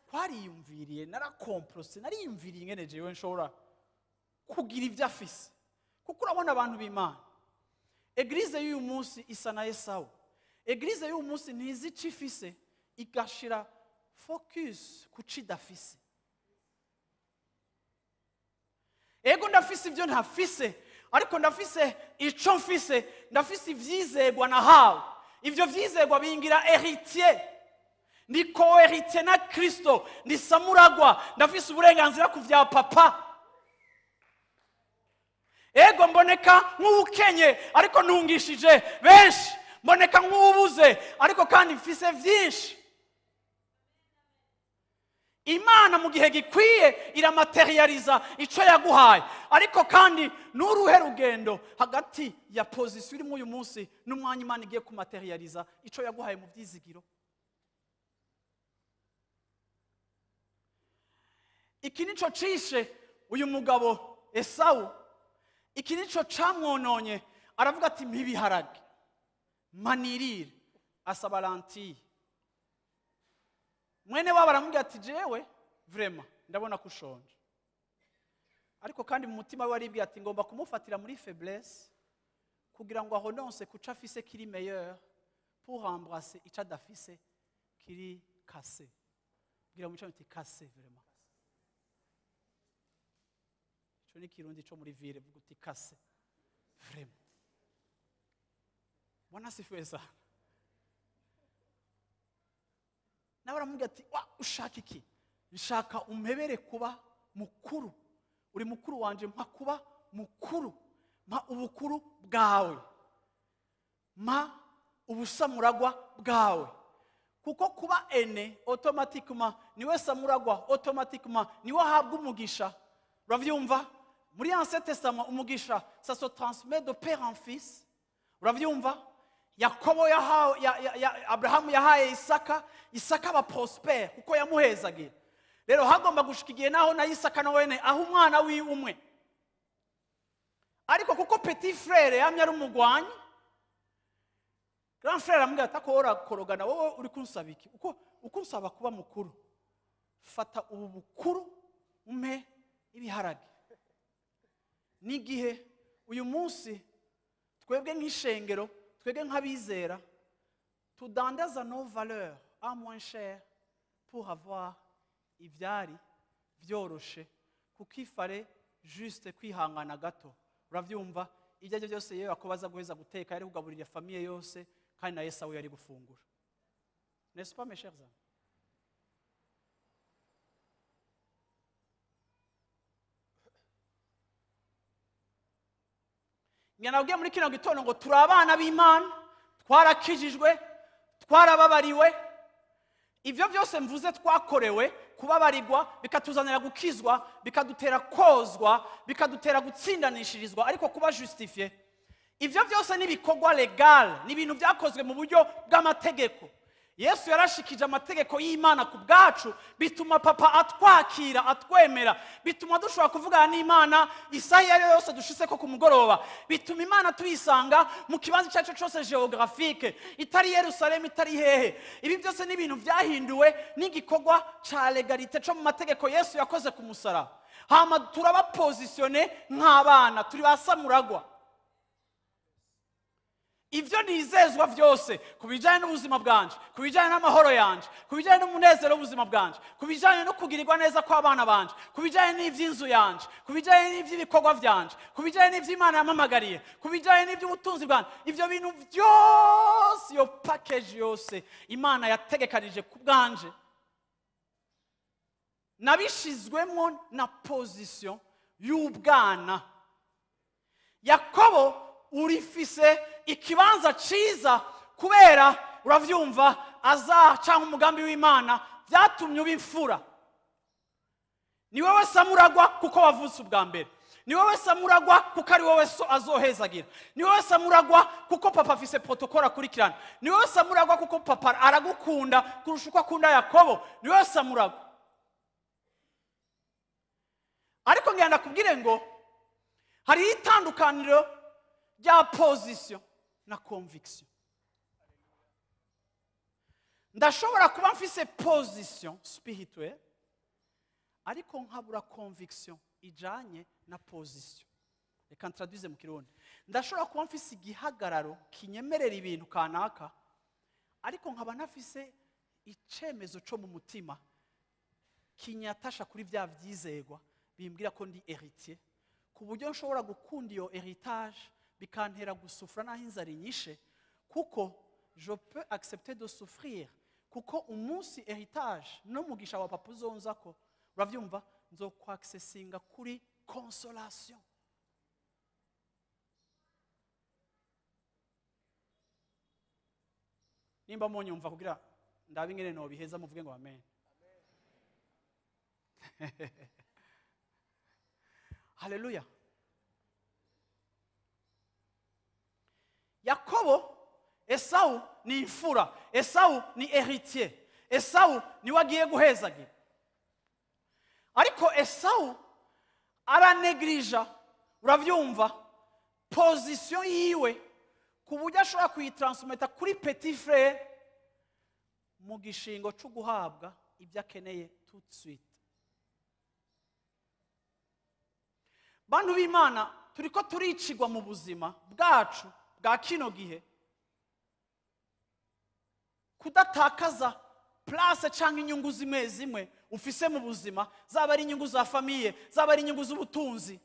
twariyumviriye, narakomprose, nariyumviriye ingene jewe nshobora kugira ibyo afise. Kuko urabona, abantu b'Imana, église y'uyu munsi isa na Esawu. Église y'uyu munsi ntizi ico ifise, igashira focus ku co idafise. Ego, ndafise ibyo ntafise, ariko ndafise ico mfise, ndafise ivyizegwa nahawe. Ivyo vyizegwa bingira héritier, ndi co-héritier na Kristo, ndi samuragwa, ndafise uburenganzira ku vya papa. Ego, mboneka nk'uwukenye, ariko ntungishije benshi. Mboneka nk'uwubuze, ariko kandi mfise vyinshi. Imana mu gihe gikwiye iramaterializa icyo yaguhaye. Ariko kandi n'uruhe rugendo hagati ya position urimo uyu munsi n'umwanya Imana igiye kumaterializa icyo yaguhaye mu byizigiro? Iki nico cishe uyu mugabo Esawu, iki nico camwononye. Aravuga ati mpibiharage manirire, asaba lentille. Mwene wabo aramubwira ati jewe vraiment ndabona ko ushonje, ariko kandi mu mutima we aribwira ati ngomba kumufatira muri faiblesse kugira ngo ahononse kuca afise kiri meilleur pour embrasser ico adafise kiri cassé. Bwira muco uti cassé vraiment. Ico ni kirundi co muri ville, vuga uti cassé vraiment. Bwana asifiwe sana. Nawe aramubwira ati wa ushaka iki? Nshaka umpebere kuba mukuru. Uri mukuru wanje, mpa kuba mukuru, mpa ubukuru bwawe, mpa ubusamuragwa bwawe. Kuko kuba ene automatiquement niwe samuragwa, automatiquement niwe ahabwa umugisha. Uravyumva? Muri Ancien Testament umugisha ça se transmet de père en fils. Uravyumva? Yakobo yahawe, Abrahamu yahaye Isaka, Isaka aba prospère kuko yamuhezagiye. Rero hagomba gushika igihe naho na Isaka na wene aho umwana wiwe umwe, ariko kuko petit frère yamye ari umugwanyi, grand frère amubwira ati ako urakorogana wowe uri kunsaba iki? Uko ukunsaba kuba mukuru, fata ubu bukuru umpe ibiharage. N'igihe uyu munsi twebwe nk'ishengero, twebwe nk'abizera, tudandaza nos valeurs à moins cher pour avoir ivyari vyoroshe, kuko ifare juste kwihangana gato. Uravyumva? Ibyo aribyo byose yewe akobaza guheza guteka yari kugaburira famille yose, kandi na Esawu yari gufungura. N'est-ce pas mes chers amis? Ngira nabwiye muri kino gitondo ngo turi abana b'Imana, twarakijijwe, twarababariwe. Ivyo byose mvuze twakorewe kubabarirwa, bikatuzanira gukizwa, bikadutera kozwa, bikadutera gutsindanishirizwa, ariko kuba justifié. Ivyo byose ni ibikorwa legal, ni ibintu byakozwe mu buryo bw'amategeko. Yesu yarashikije amategeko y'Imana ku bwacu, bituma papa atwakira, atwemera, bituma dushobora kuvugana n'Imana isaha iyo ari yo yose dushitse ko ku mugoroba, bituma Imana tuyisanga mu kibanza icyo ari cyo cyose geographique, itari Yerusalemu, itari hehe. Ibi byose ni ibintu byahinduwe n'igikorwa ca legalite co mu mategeko Yesu yakoze ku musaraba. Hama turaba positionné nk'abana, turi ba samuragwa. Ivyo nizezwa vyose ku bijanye n'ubuzima bwanje, ku bijanye n'amahoro yanje, ku bijanye n'umunezero w'ubuzima bwanje, ku bijanye no kugirirwa neza kw'abana banje, ku bijanye n'ivy'inzu yanje, ku bijanye n'ivy'ibikorwa vyanje, ku bijanye n'ivy'Imana yampamagariye, ku bijanye n'ivy'ubutunzi bwanje, ivyo bintu vyose, iyo package yose Imana yategekanije ku bwanje, nabishizwemo na position y'ubwana. Yakobo urifise ikibanza ciza kubera uravyumva aza canke umugambi w'Imana vyatumye ubimfura. Ni wewe samuragwa kuko wavutse ubwa mbere, ni wewe samuragwa kuko ari wowe so azohezagira, ni wewe samuragwa kuko papa afise protocole akurikirana, ni wewe samuragwa kuko papa aragukunda kurusha uko akunda Yakobo, ni wewe samuragwa. Ariko ngenda kubwire ngo hari itandukaniro rya position na conviction. Ndashobora kuba mfise position spirituelle ariko nkabura conviction ijanye na position. Reka ntraduise mu Kirundi. Ndashobora kuba mfise igihagararo kinyemerera ibintu kanaka ariko nkaba ntafise icemezo co mu mutima kinyatasha kuri vya vyizegwa bimbwira ko ndi héritier, ku buryo nshobora gukunda iyo héritage bikantera gusufra naho inzara inyishe, kuko je peux accepter de souffrir, kuko umunsi héritage n'umugisha wa papa uzonzako, uravyumva, nzokwaccessinga kuri consolation. Nimba munyumva kugira ndabe ingene nobiheza muvuge ngo amen. Haleluya. Yakobo, Esau ni imfura, Esau ni héritier, Esau ni wagiye guhezagira. Ariko Esawu aranegrija, uravyumva, position yiwe ku buryo ashobora kuyitransmeta kuri petit frère mu gishingo cyo guhabwa ibyo akeneye tout de suite. Bantu b'Imana, turiko turicigwa mu buzima bwacu bwa kino gihe kudatakaza place cyangwa inyungu zimwe zimwe ufise mu buzima, zaba ari inyungu za famille, zaba ari inyungu z'ubutunzi.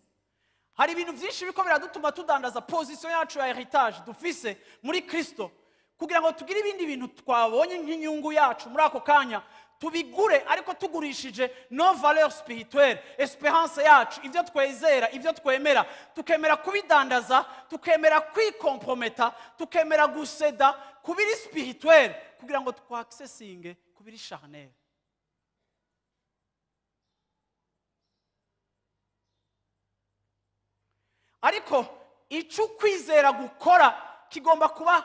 Hari ibintu byinshi biko biradutuma tudandaza position yacu ya heritage dufise muri Kristo, kugira ngo tugire ibindi bintu twabonye nk'inyungu yacu muri ako kanya tubigure, ariko tugurishije nos valeurs spirituelles, espérance yacu, ibyo twezera, ibyo twemera, tukemera kubidandaza, tukemera kwikomprometa, tukemera guseda kubiri spirituel kugira ngo twaccessinge kubiri charnel. Ariko icyo kwizera gukora kigomba kuba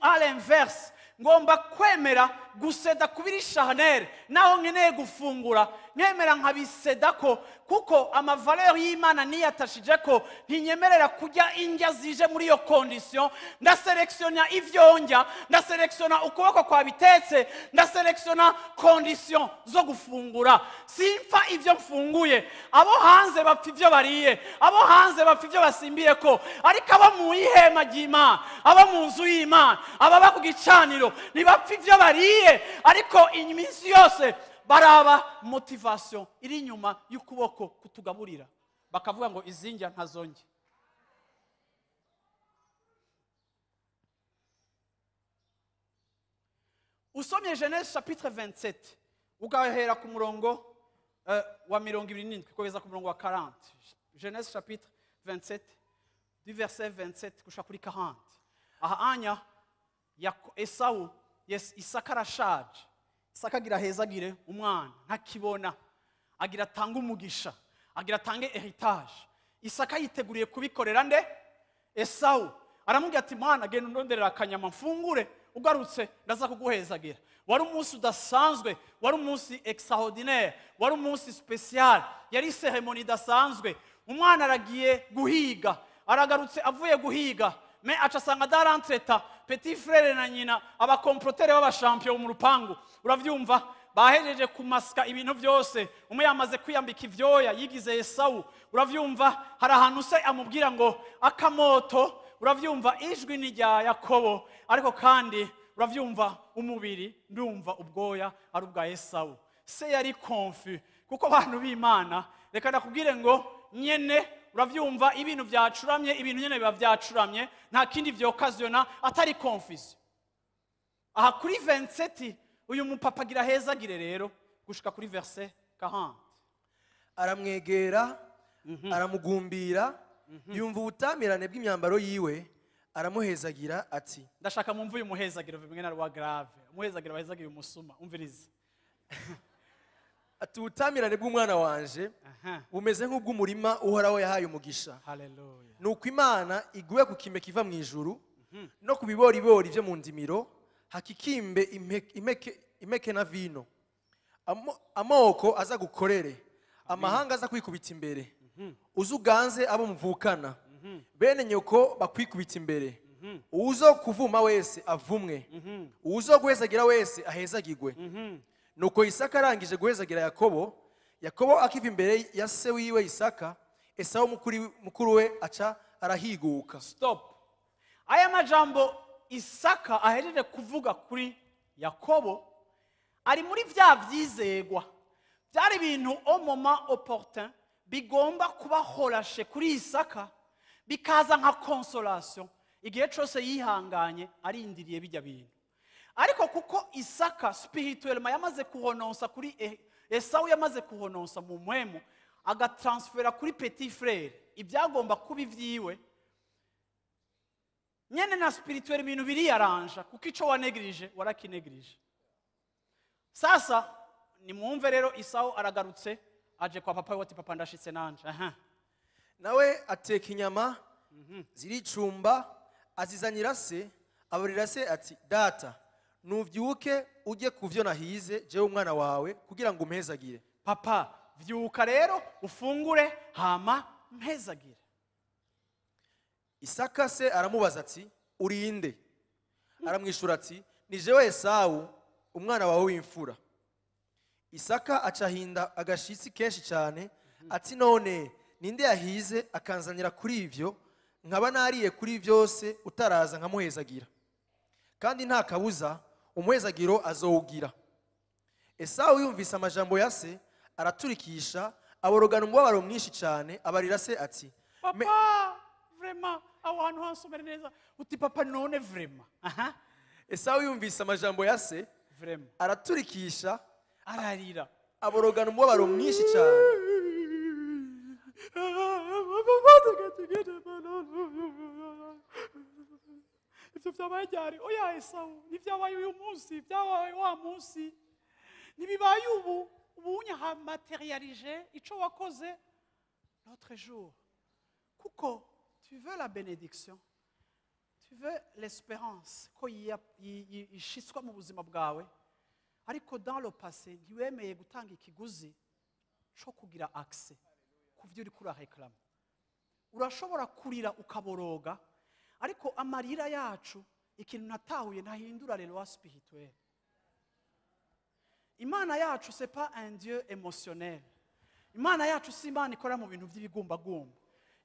à l'inverse. Ngomba kwemera guseda kubiri charnel naho nkeneye gufungura, nkemera nkabiseda ko, kuko amavaleur y'Imana niyatashije ko ntinyemerera kurya indya zije muri iyo condition. Ndaselektiona ivyo ndya, ndaselektiona ukuboko kwabitetse, ndaselektiona condition zo gufungura. Simfa ivyo mfunguye, abo hanze bapfa ivyo bariye, abo hanze bapfa ivyo basimbiye ko, ariko abo mu ihema ry'Imana, abo mu nzu y'Imana, ababa ku gicaniro ntibapfa ivyo bariye, ariko iminsi yose baraba motivation iri inyuma y'ukuboko kutugaburira, bakavuga ngo izinjya ntazonge. Usomye Genèse chapitre 27 ugahera ku murongo wa 27 kugeza ku murongo wa 40. Genèse chapitre 27 du verset 27 gushika kuri 40. Aha anya Esawu, yes, Isaka arashaje. Isaka agira hezagire umwana ntakibona, agira atanga umugisha, agira atange heritage. Isaka yiteguriye kubikorera nde? Esawu. Aramubwira ati mwana, genda undonderera akanyama mfungure, ugarutse ndaza kuguhezagira. Wari umunsi udasanzwe, wari umunsi extraordinaire, wari umunsi special, yari cérémonie idasanzwe. Umwana aragiye guhiga, aragarutse avuye guhiga, me aca asanga darantreta petit frère na nyina, abakomprotere b'abashampion mu rupangu, uravyumva, bahejeje kumaska ibintu byose, umwe yamaze kwiyambika ivyoya yigize Esawu, uravyumva. Hari ahantu se amubwira ngo akamoto, uravyumva, ijwi ni rya Yakobo, ariko kandi uravyumva umubiri ndumva ubwoya ari ubwa Esawu. Se yari confus, kuko abantu b'Imana, reka ndakubwire ngo nyene uravyumva ibintu byacuramye, ibintu nyene biba byacuramye, nta kindi vyokaziona atari confusion. Aha kuri 27 uyu mupapa agira hezagire rero gushika kuri verset 40. Aramwegera, aramugumbira, yumva ubutamirane bw'imyambaro yiwe, aramuhezagira ati, ndashaka mumve uyu muhezagiro bimwe na rwa grave, umuhezagiro bahezagira umusuma, umvirize. Ati ubutamirane bw'umwana wanje bumeze nk'ubw'umurima Uhoraho yahaye umugisha. Haleluya. Nuko Imana iguye ku kime kiva mu ijuru no ku biboribori byo mu ndimiro, hakikimbe impeke na vino. Amoko aza gukorere, amahanga aza kwikubita imbere. Uzuganze abo muvukana, bene nyoko bakwikubita imbere. Uzo kuvuma wese avumwe, uzo guhezagira wese ahezagirwe. Nuko Isaka arangije guhezagira Yakobo, Yakobo akiva imbere ya se wiwe Isaka, Esawu mukuru we aca arahiguka. Stop. Aya majambo Isaka ahejeje kuvuga kuri Yakobo ari muri vya vyizegwa, byari ibintu au moment opportun bigomba kuba horashe kuri Isaka, bikaza nka consolation igihe cyose yihanganye arindiriye bijya bintu. Ariko kuko Isaka spirituellement yamaze kuhononsa kuri Esawu, yamaze kuhononsa mu mwemu, agatransfera kuri petit frère ibyagomba kuba ivyiwe nyene na spirituel ibintu biriyaranja, kuko ico wanegrije warakinegrije. Sasa nimwumve rero, Esawu aragarutse aje kwa papa we ati papa ndashitse nanje. Aha. Nawe ateka inyama ziricumba azizanira se, abarira se ati data nuvyuke ujye kuvyo nahize jewe umwana wawe kugira ngo umpezagire. Papa Vyuka rero ufungure hama mpezagira. Isaka se aramubaza ati: "Urinde?" Aramwishura ati: "Ni jewe Esawu, umwana wawe w'imfura." Isaka acahinda agashitsi kenshi cyane, ati: "None ninde yahize akanzanira kuri ivyo, nkaba nariye kuri byose utaraza nkamuhezagira? Kandi nta kabuza umuhezagiro azowugira." Esawu yumvise amajambo ya se, araturikisha, aborogana umubabaro mwinshi cyane, abarira se ati: "Papa, vraiment, aho hantu hansomere neza." Uti: "Papa, none vraiment." Aha. Esawu yumvise amajambo ya se, vraiment, araturikisha, ararira, aborogana umubabaro mwinshi cyane. Ivyo vyabaye ryari? Oya Esawu, ntivyabaye uyu munsi, vyabaye wa munsi. Ntibibaye ubu, ubu hamaterialije ico wakoze l'autre jour. Kuko tu veux la bénédiction, tu veux l'espérance ko ishitswa mu buzima bwawe, ariko dans le passé ntiwemeye gutanga ikiguzi co kugira accès ku vyo uriko urareklama. Urashobora kurira ukaboroga, ariko amarira yacu, ikintu natahuye, ntahindura les lois spirituelles. Imana yacu, c'est pas un Dieu émotionnel. Imana yacu si Imana ikora mu bintu by'ibigumbagumba.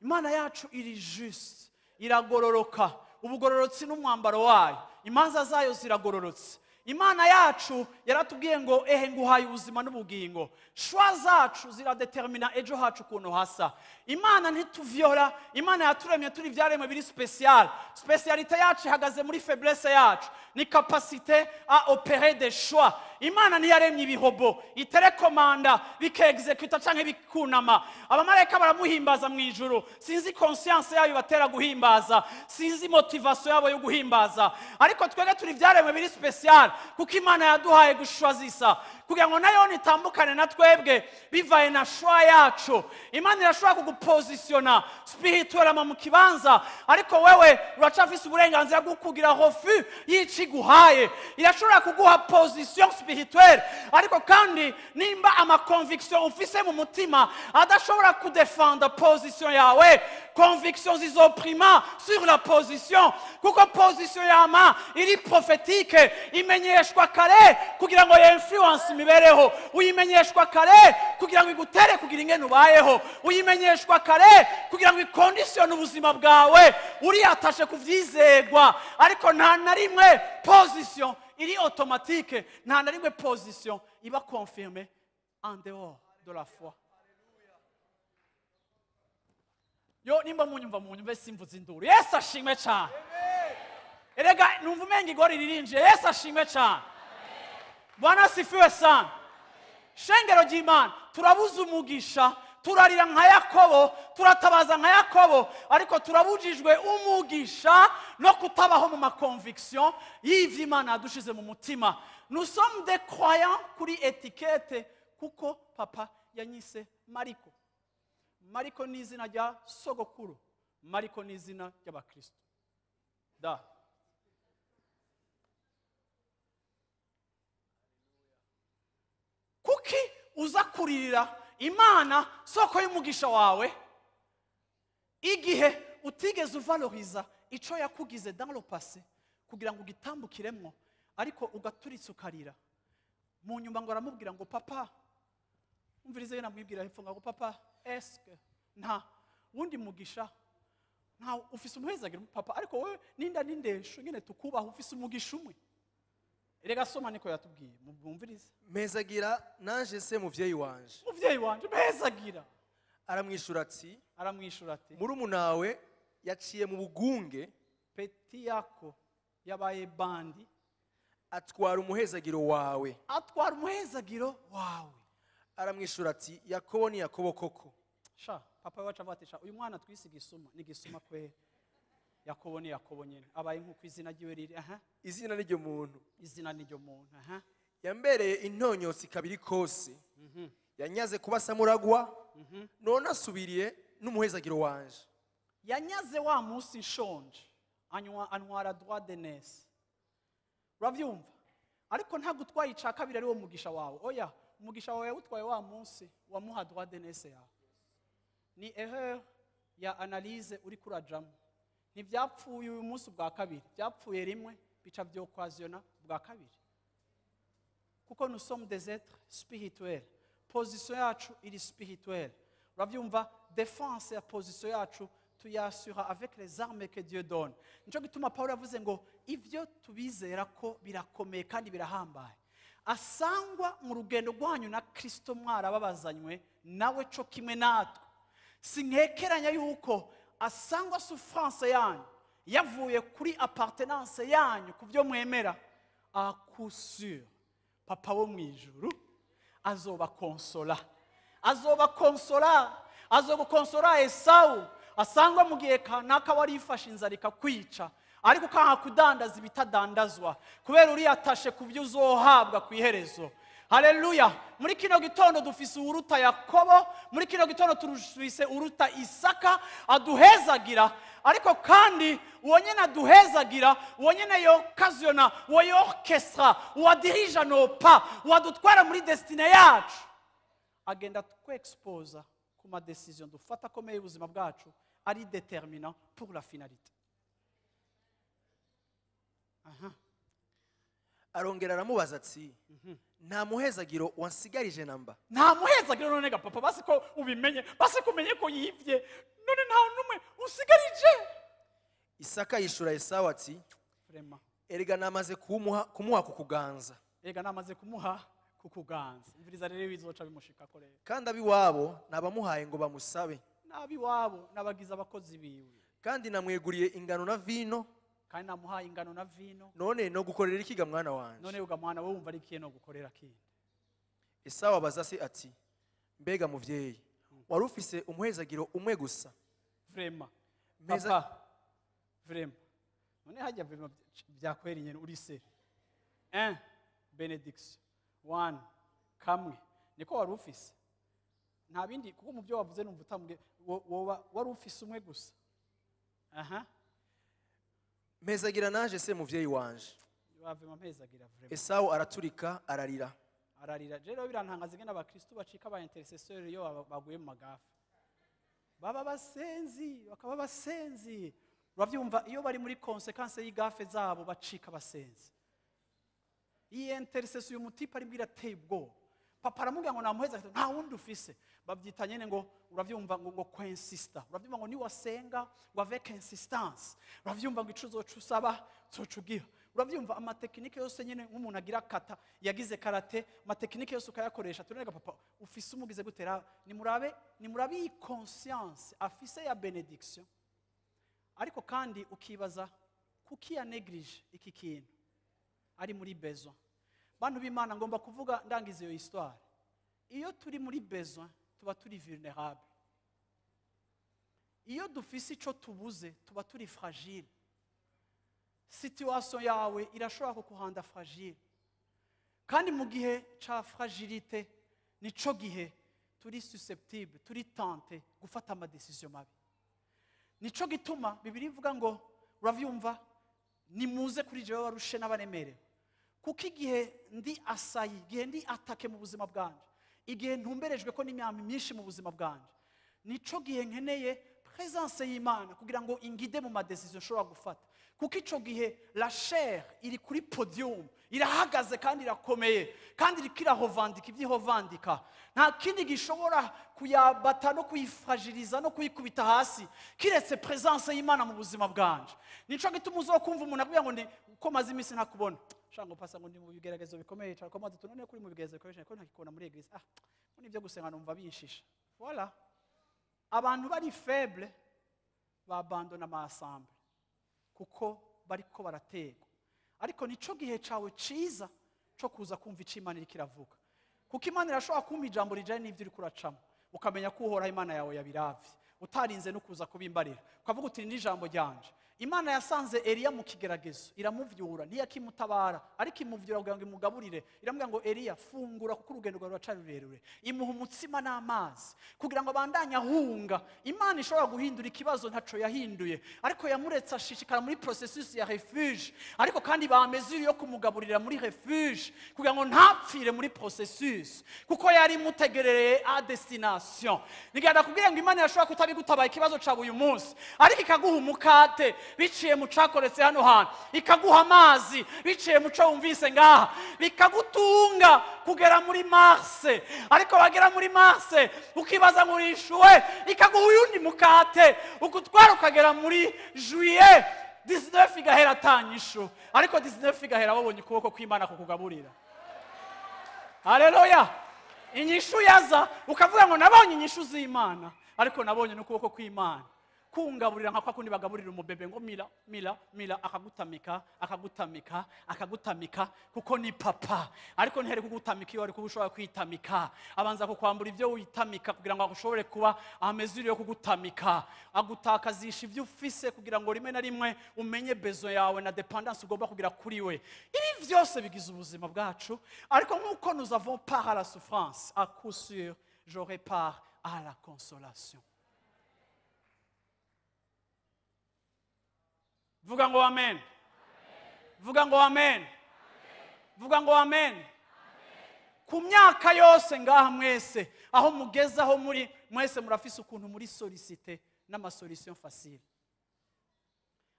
Imana yacu iri juste, iragororoka. Ubugororotsi n'umwambaro wayo, imanza zayo ziragororotse. Imana yacu yaratubwiye ngo: "Ehe, nguhaye ubuzima n'ubugingo." Choix zacu ziradetermina ejo hacu ukuntu hasa. Imana ntituvyora. Imana yaturemye turi ivyaremwe biri spécial. Spécialité yacu ihagaze muri faiblesse yacu, ni capacité à opérer des choix. Imana ntiyaremye ibihobo iterekomanda bikexekuta canke bikunama. Abamarayika baramuhimbaza mu ijuru. Sinzi conscience yayo batera guhimbaza, sinzi motivation yabo yo guhimbaza, ariko twebwe turi ivyaremwe biri spécial, kuko Imana yaduhaye gushwazisa kugira ngo nayo nitambukane na twebwe bivaye na choix yacu. Imana irashobora kugupositiona spirituellement mu kibanza, ariko wewe uracafise uburenganzira bwo kugira refus y'ico iguhaye. Irashobora kuguha position spirituelle, ariko kandi nimba ama conviction ufise mu mutima adashobora kudefenda position yawe, conviction zizoprima sur la position, kuko position yama iri prophétique, imenyeshwa kare kugira ngo influence imibereho. Uyimenyeshwa kare kugira ngo igutere kugira ingene ubayeho. Uyimenyeshwa kare kugira ngo ikondisiyone ubuzima bwawe uriyatashe kuvyizegwa. Ariko nta na rimwe position iri automatique, nta na rimwe position iba confirmée en dehors de la foi. Yo, nimba munyumva, munyumve, simvuze induru. Yesu ashimwe cyane. Erega numva umenga igori ririnjiye. Yesu ashimwe cyane. Bwana asifiwe sana. Shengero ry'Imana, turabuze umugisha. Turarira nka Yakobo, turatabaza nka Yakobo, ariko turabujijwe umugisha no kutabaho mu ma conviction y'ivyo Imana yadushize mu mutima. Nous sommes des croyants kuri étiquette, kuko papa yanyise Mariko. Mariko ni izina rya sogokuru, Mariko ni izina ry'abakristo da. Kuki uza kuririra Imana soko y'umugisha wawe igihe utigeze uvaloriza ico yakugize dans le passé kugira ngo ugitambukiremwo, ariko ugaturitsa ukarira mu nyuma ngo aramubwira ngo: "Papa," umvirize, namwibwira hepfo ngo: "Papa, eske nta wundi mugisha? Nta ufise umuhezagiro, papa, ariko wowe ninda n'indesho nyine tukubaha, ufise umugisha umwe." Erega soma, niko yatubwiye, mumvirize. "Mpezagira nanje se, muvyeyi wanje." "Muvyeyi wanje, mpezagira." Aramwishura ati: Aramwishura ati: "Murumunawe yaciye mu bugunge." Petit yako yabaye bandit. "Atwara umuhezagiro wawe." "Atwara umuhezagiro wawe." Aramwishura ati: "Yakobo ni Yakobo koko." Sha, papa wacu avuga ati: "Sha, uyu mwana twise igisuma ni igisuma kweri. Yakobo ni Yakobo nyene, abaye nk'uko izina ryiwe riri." Aha. "Izina n'iryo muntu." "Izina n'iryo muntu." Aha. "Yambereye intonyotsi kabiri kose. Yanyaze kuba samuragwa, none asubiriye n'umuhezagiro wanje." "Yanyaze wa munsi nshonje, anywa, antwara droit d'aînesse." Uravyumva? Ariko ntabwo utwaye icya kabiri ari wo mugisha wawe. Oya, umugisha wawe yawutwaye wa munsi wamuha droit d'aînesse yawe. Ni erreur ya analyse uri kurajamo. Ntibyapfuye uyu munsi bwa kabiri, byapfuye rimwe bica byokwaziyona bwa kabiri, kuko nous sommes des êtres spirituels. Position yacu iri spirituelle, urabyumva? Défense ya position yacu tuyasura avec les armes que Dieu donne. Nico gituma Paul yavuze ngo ibyo tubizera ko birakomeye kandi birahambaye. Asangwa mu rugendo rwanyu na Kristo mwarababazanywe nawe co kimwe natwe, sinkekeranya yuko asangwa souffrance yanyu yavuye kuri appartenance yanyu ku byo mwemera, à coup sûr Papa wo mu ijuru azobakonsola, azobakonsola, azogukonsora. Esawu, asangwa mu gihe kanaka warifashe inzara ikakwica, ariko ukanka kudandaza ibitadandazwa kubera uriyatashe ku byo uzohabwa ku iherezo. Haleluya! Muri kino gitondo dufise uruta Yakobo, muri kino gitondo turufise uruta Isaka aduhezagira. Ariko kandi uwo nyene aduhezagira, uwo nyene yokaziyona, uwo yorkestra, uwadirija nos pas, uwadutwara muri destinée yacu, agenda twexposa ku ma décisions dufata akomeye y'ubuzima bwacu, ari déterminant pour la finalité. Aha. Arongera aramubaza ati: "Nta muhezagiro wansigarije namba?" Nta muhezagiro none ga papa? Basi ko ubimenye, basi ko umenye ko yivye, none nta n'umwe usigarije? Isaka yishura Esawu ati: Vraiment. "Erega namaze kumuha ku kuganza." Erega namaze kumuha ku kuganza. Umviriza rero, bizoca bimushikako rero. "Kandi ab'iwabo nabamuhaye ngo bamusabe." N'ab'iwabo n'abagize abakozi biwe. "Kandi namweguriye ingano na vino." Kandi namuhaye ingano na vino. "None no gukorera ikiga, mwana wanje?" None uga mwana we, wumva ari ikihe no gukorera kindi? Esawu abaza se ati: "Mbega muvyeyi, wari ufise umuhezagiro umwe gusa?" Vraiment. Meza. Papa, vraiment, none hajya vraiment byakwera nyene uri se un bénédiction one kamwe niko wari ufise, nta bindi? Kuko mu byo wavuze numva utambwe woba wari ufise umwe gusa. Aha. "Mpezagira naje se, muvyeyi wanje." Bavema mpezagira vraiment. Esawu araturika ararira. Ararira. Rero birantangaza ingene abakristu bacika aba intercesseur iyo baguye mu magafa, baba basenzi, bakaba basenzi, urabyumva? Iyo bari muri conséquence y'i gaffe zabo bacika abasenzi. Iyi intercession uyu mu type arimo irateye ubwoba. Papa aramubwira ngo namuheza, ati, nta wundi ufise. Babyita nyene ngo, urabyumva, ngo kwinsista, urabyumva, ngo niwasenga ngo avec insistance, urabyumva, ngo ico uzoca usaba uzoca ugira, urabyumva, ama techniques yose nyene nk'umuntu agira kata, yagize karate, ama techniques yose ukayakoresha. Turerega papa ufise umugize gutera. Nimurabe, nimurabe iyi conscience afise ya bénédiction. Ariko kandi ukibaza kuki yanegirije iki kintu ari muri besoin. Bantu b'Imana, ngomba kuvuga ndangiza iyo histoire. Iyo turi muri besoin tuba turi vulnérable. Iyo dufise ico tubuze tuba turi fragile. Situation yawe irashobora kukuhanda fragile, kandi mu gihe ca fragilité nico gihe turi susceptible, turi tenté gufata ama décisions mabi. Nico gituma Bibiri ivuga ngo, uravyumva, nimuze kuri jewe warushe n'abaremerewe, kuko igihe ndi assailli, igihe ndi attaqué mu buzima bwanje, igihe ntumberejwe ko n'imyambi myinshi mu buzima bwanje, nico gihe nkeneye présence y'Imana kugira ngo ingide mu ma décisions nshobora gufata, kuko ico gihe la chair iri kuri podium, irahagaze kandi irakomeye, kandi iriko irahovandika ibyo ihovandika. Nta kindi gishobora kuyabata no kuyifragiliza no kuyikubita hasi kiretse présence y'Imana mu buzima bwanje. Nico gituma uzokumva umuntu akubwira ngo ndi ko maze iminsi ntakubona shaka, ngo pasa, ngo ndi mu bigeragezo bikomeye cyane. Ko maze tunone kuri mu bigeragezo bikomeye cyane, ko ntakikubona muri église, ah, ngo nibyo gusenga numva binshisha. Voilà, abantu bari faible babandona ama assemblées kuko bariko barategwa. Ariko nico gihe cawe ciza co kuza kumva ico Imana iriko iravuga, kuko Imana irashobora kumpa ijambo rijanye n'ivyo uriko uracamo, ukamenya ko Uhoraho Imana yawe yabiravye, utarinze no kuza kubimbarira, ukavuga uti: "Ni ijambo ryanje." Imana yasanze Eliya mu kigeragezo, iramuvyura, ntiyakimutabara, ariko imuvyura kugira ngo imugaburire. Iramubwira ngo Eliya, fungura kuko urugendo rwawe ruracari rurerure. Imuha umutsima n'amazi kugira ngo abandanye ahunga. Imana ishobora guhindura ikibazo, ntaco yahinduye, ariko yamuretse ashishikara muri processus ya refuge, ariko kandi ba mesure yo kumugaburira muri refuge kugira ngo ntapfire muri processus, kuko yari imutegerereye à destination. Nigenda kubwira ngo Imana yashobora kutabigutabaye ikibazo cawe uyu munsi, ariko ikaguha umukate biciye mu cakoretse hano hantu, ikaguha amazi biciye mu co wumvise ngaha, bikagutunga kugera muri Mars. Ariko wagera muri Mars ukibaza ngo urishuwe, ikaguha uyundi mukate ukutwara ukagera muri Juillet 19 igahera atanyishu, ariko 19 igahera wabonye ukuboko kw'Imana kukugaburira. Haleluya! Inyishu yaza ukavuga ngo nabonye inyishu z'Imana, ariko nabonye n'ukuboko kw'Imana kungaburira nka kwa kundi bagaburira umubebe ngo mira mira mira, akagutamika akagutamika akagutamika, kuko ni papa. Ariko ntihere kugutamika iyo ariko ushobora kwitamika, abanza kukwambura ibyo witamika kugira ngo agushobore kuba amezure yo kugutamika, agutakazisha ibyo ufise kugira ngo rimwe na rimwe umenye besoin yawe na dépendance ugomba kugira kuri we. Ibi byose bigize ubuzima bwacu, ariko nkuko nous avons part à la souffrance, à coup sûr j'aurai part à la consolation. Vuga ngo amen. Vuga ngo amen. Vuga ngo amen. Ku myaka yose ngaha mwese aho mugeze, aho muri mwese, murafise ukuntu muri sollicité n'ama solution facile,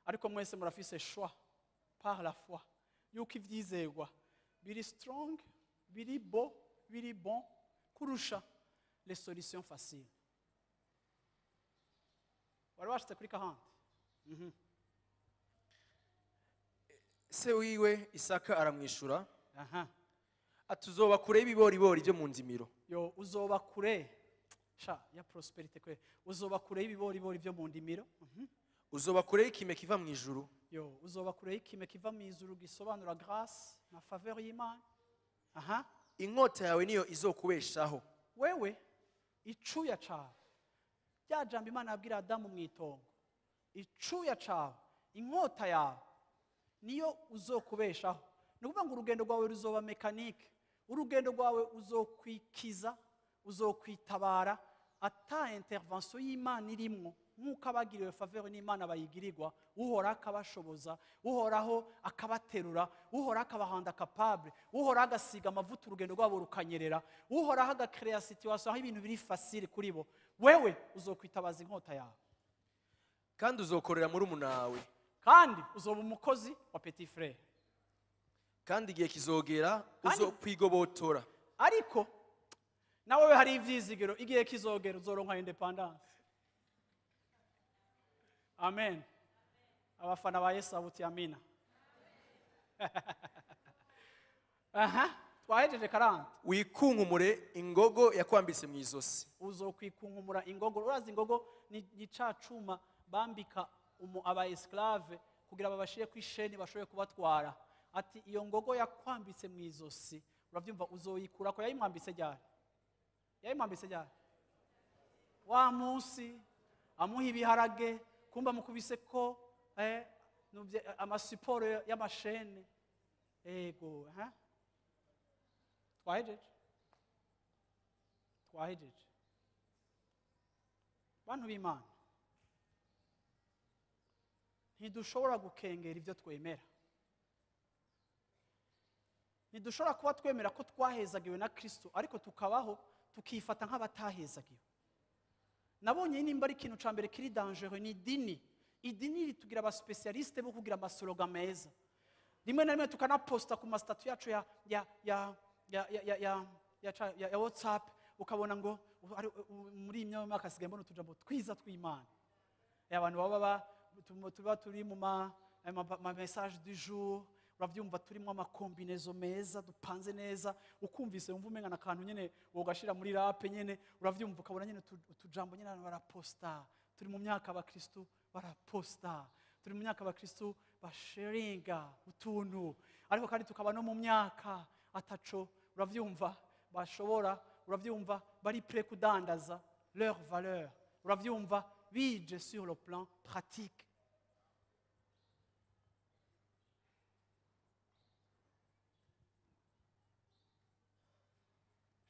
ariko mwese murafise choix par la foi yuko ivyizegwa biri strong, biri beau, biri bon kurusha les solutions faciles. Wari washitse kuri 40. Se wiwe Isaka aramwishura ati uzoba kure y'ibiboribori byo mu ndimiro. Yo, uzoba kure sha ya prospérité kwe, uzoba kure y'ibiboribori byo mu ndimiro. Uzoba kure y'ikime kiva mu ijuru. Yo, uzoba kure y'ikime kiva mu ijuru, gisobanura grâce na faveur y'Imana. Inkota yawe niyo izokubeshaho. Wewe icuya cawe, rya jambo Imana yabwira Adamu mu itongo, icuya cawe, inkota yawe niyo uzokubeshaho. Ni ukuvuga ngo urugendo rwawe ruzoba mécanique, urugendo rwawe uzokwikiza, uzokwitabara ata intervention y'Imana irimwo, nk'uko abagiriwe faveur n'Imana bayigirirwa, Uhoraho akabashoboza, Uhoraho akabaterura, Uhoraho akabahanda capable, Uhoraho agasiga amavuta urugendo rwabo rukanyerera, Uhoraho agacréa situation aho ibintu biri facile kuri bo. Wewe uzokwitabaza inkota yawe. Kandi uzokorera muri umunawe. Kandi uzoba umukozi wa petit frère. Kandi igihe kizogera uzokwigobotora. Ariko nawe hari ivyizigiro, igihe kizogera uzoronka indépendance. Amen. Abafana ba Yesu abuti amina. Aha, twahejeje 40. Wikunkumure ingogo yakwambitse mu izosi. Uzokwikunkumura ingogo. Urazi ingogo ni ca cuma bambika aba esclave kugira babashire ku isheni bashobore kubatwara. Ati iyo ngogo yakwambitse mu izosi, uravyumva, uzoyikura ko yayimwambitse ryari? Yayimwambitse ryari? Wa munsi amuha ibiharage, kumba mukubise ko amasiporo y'amashene. Ego, ha? Twahejeje. Twahejeje. Bantu b'Imana, ntidushobora gukengera ibyo twemera. Ntidushobora kuba twemera ko twahezagiwe na Kristo, ariko tukabaho tukifata nk'abatahezagiwe. Nabonye nimba ari ikintu ca mbere kiri dangereux ni idini. Idini ritugira aba spécialiste bo kugira amaslogan meza. Rimwe na rimwe tukanaposta ku mastatu yacu ya WhatsApp, ukabona ngo muri iyi myaka asigaye mbona utujambo twiza tw'Imana. Abantu baba tuba turi mu ma message du jour, uravyumva, turimo amacombinaison meza dupanze neza, ukumvise wumva umenga akantu nyene wogashira muri rap nyene, uravyumva, ukabona nyene utujambo nyene abantu baraposta. Turi mu myaka abakristu baraposta, turi mu myaka abakristu basharinga utuntu, ariko kandi tukaba no mu myaka ataco, uravyumva, bashobora, uravyumva, bari prêt kudandaza leur valeur, uravyumva, bije sur le plan pratique.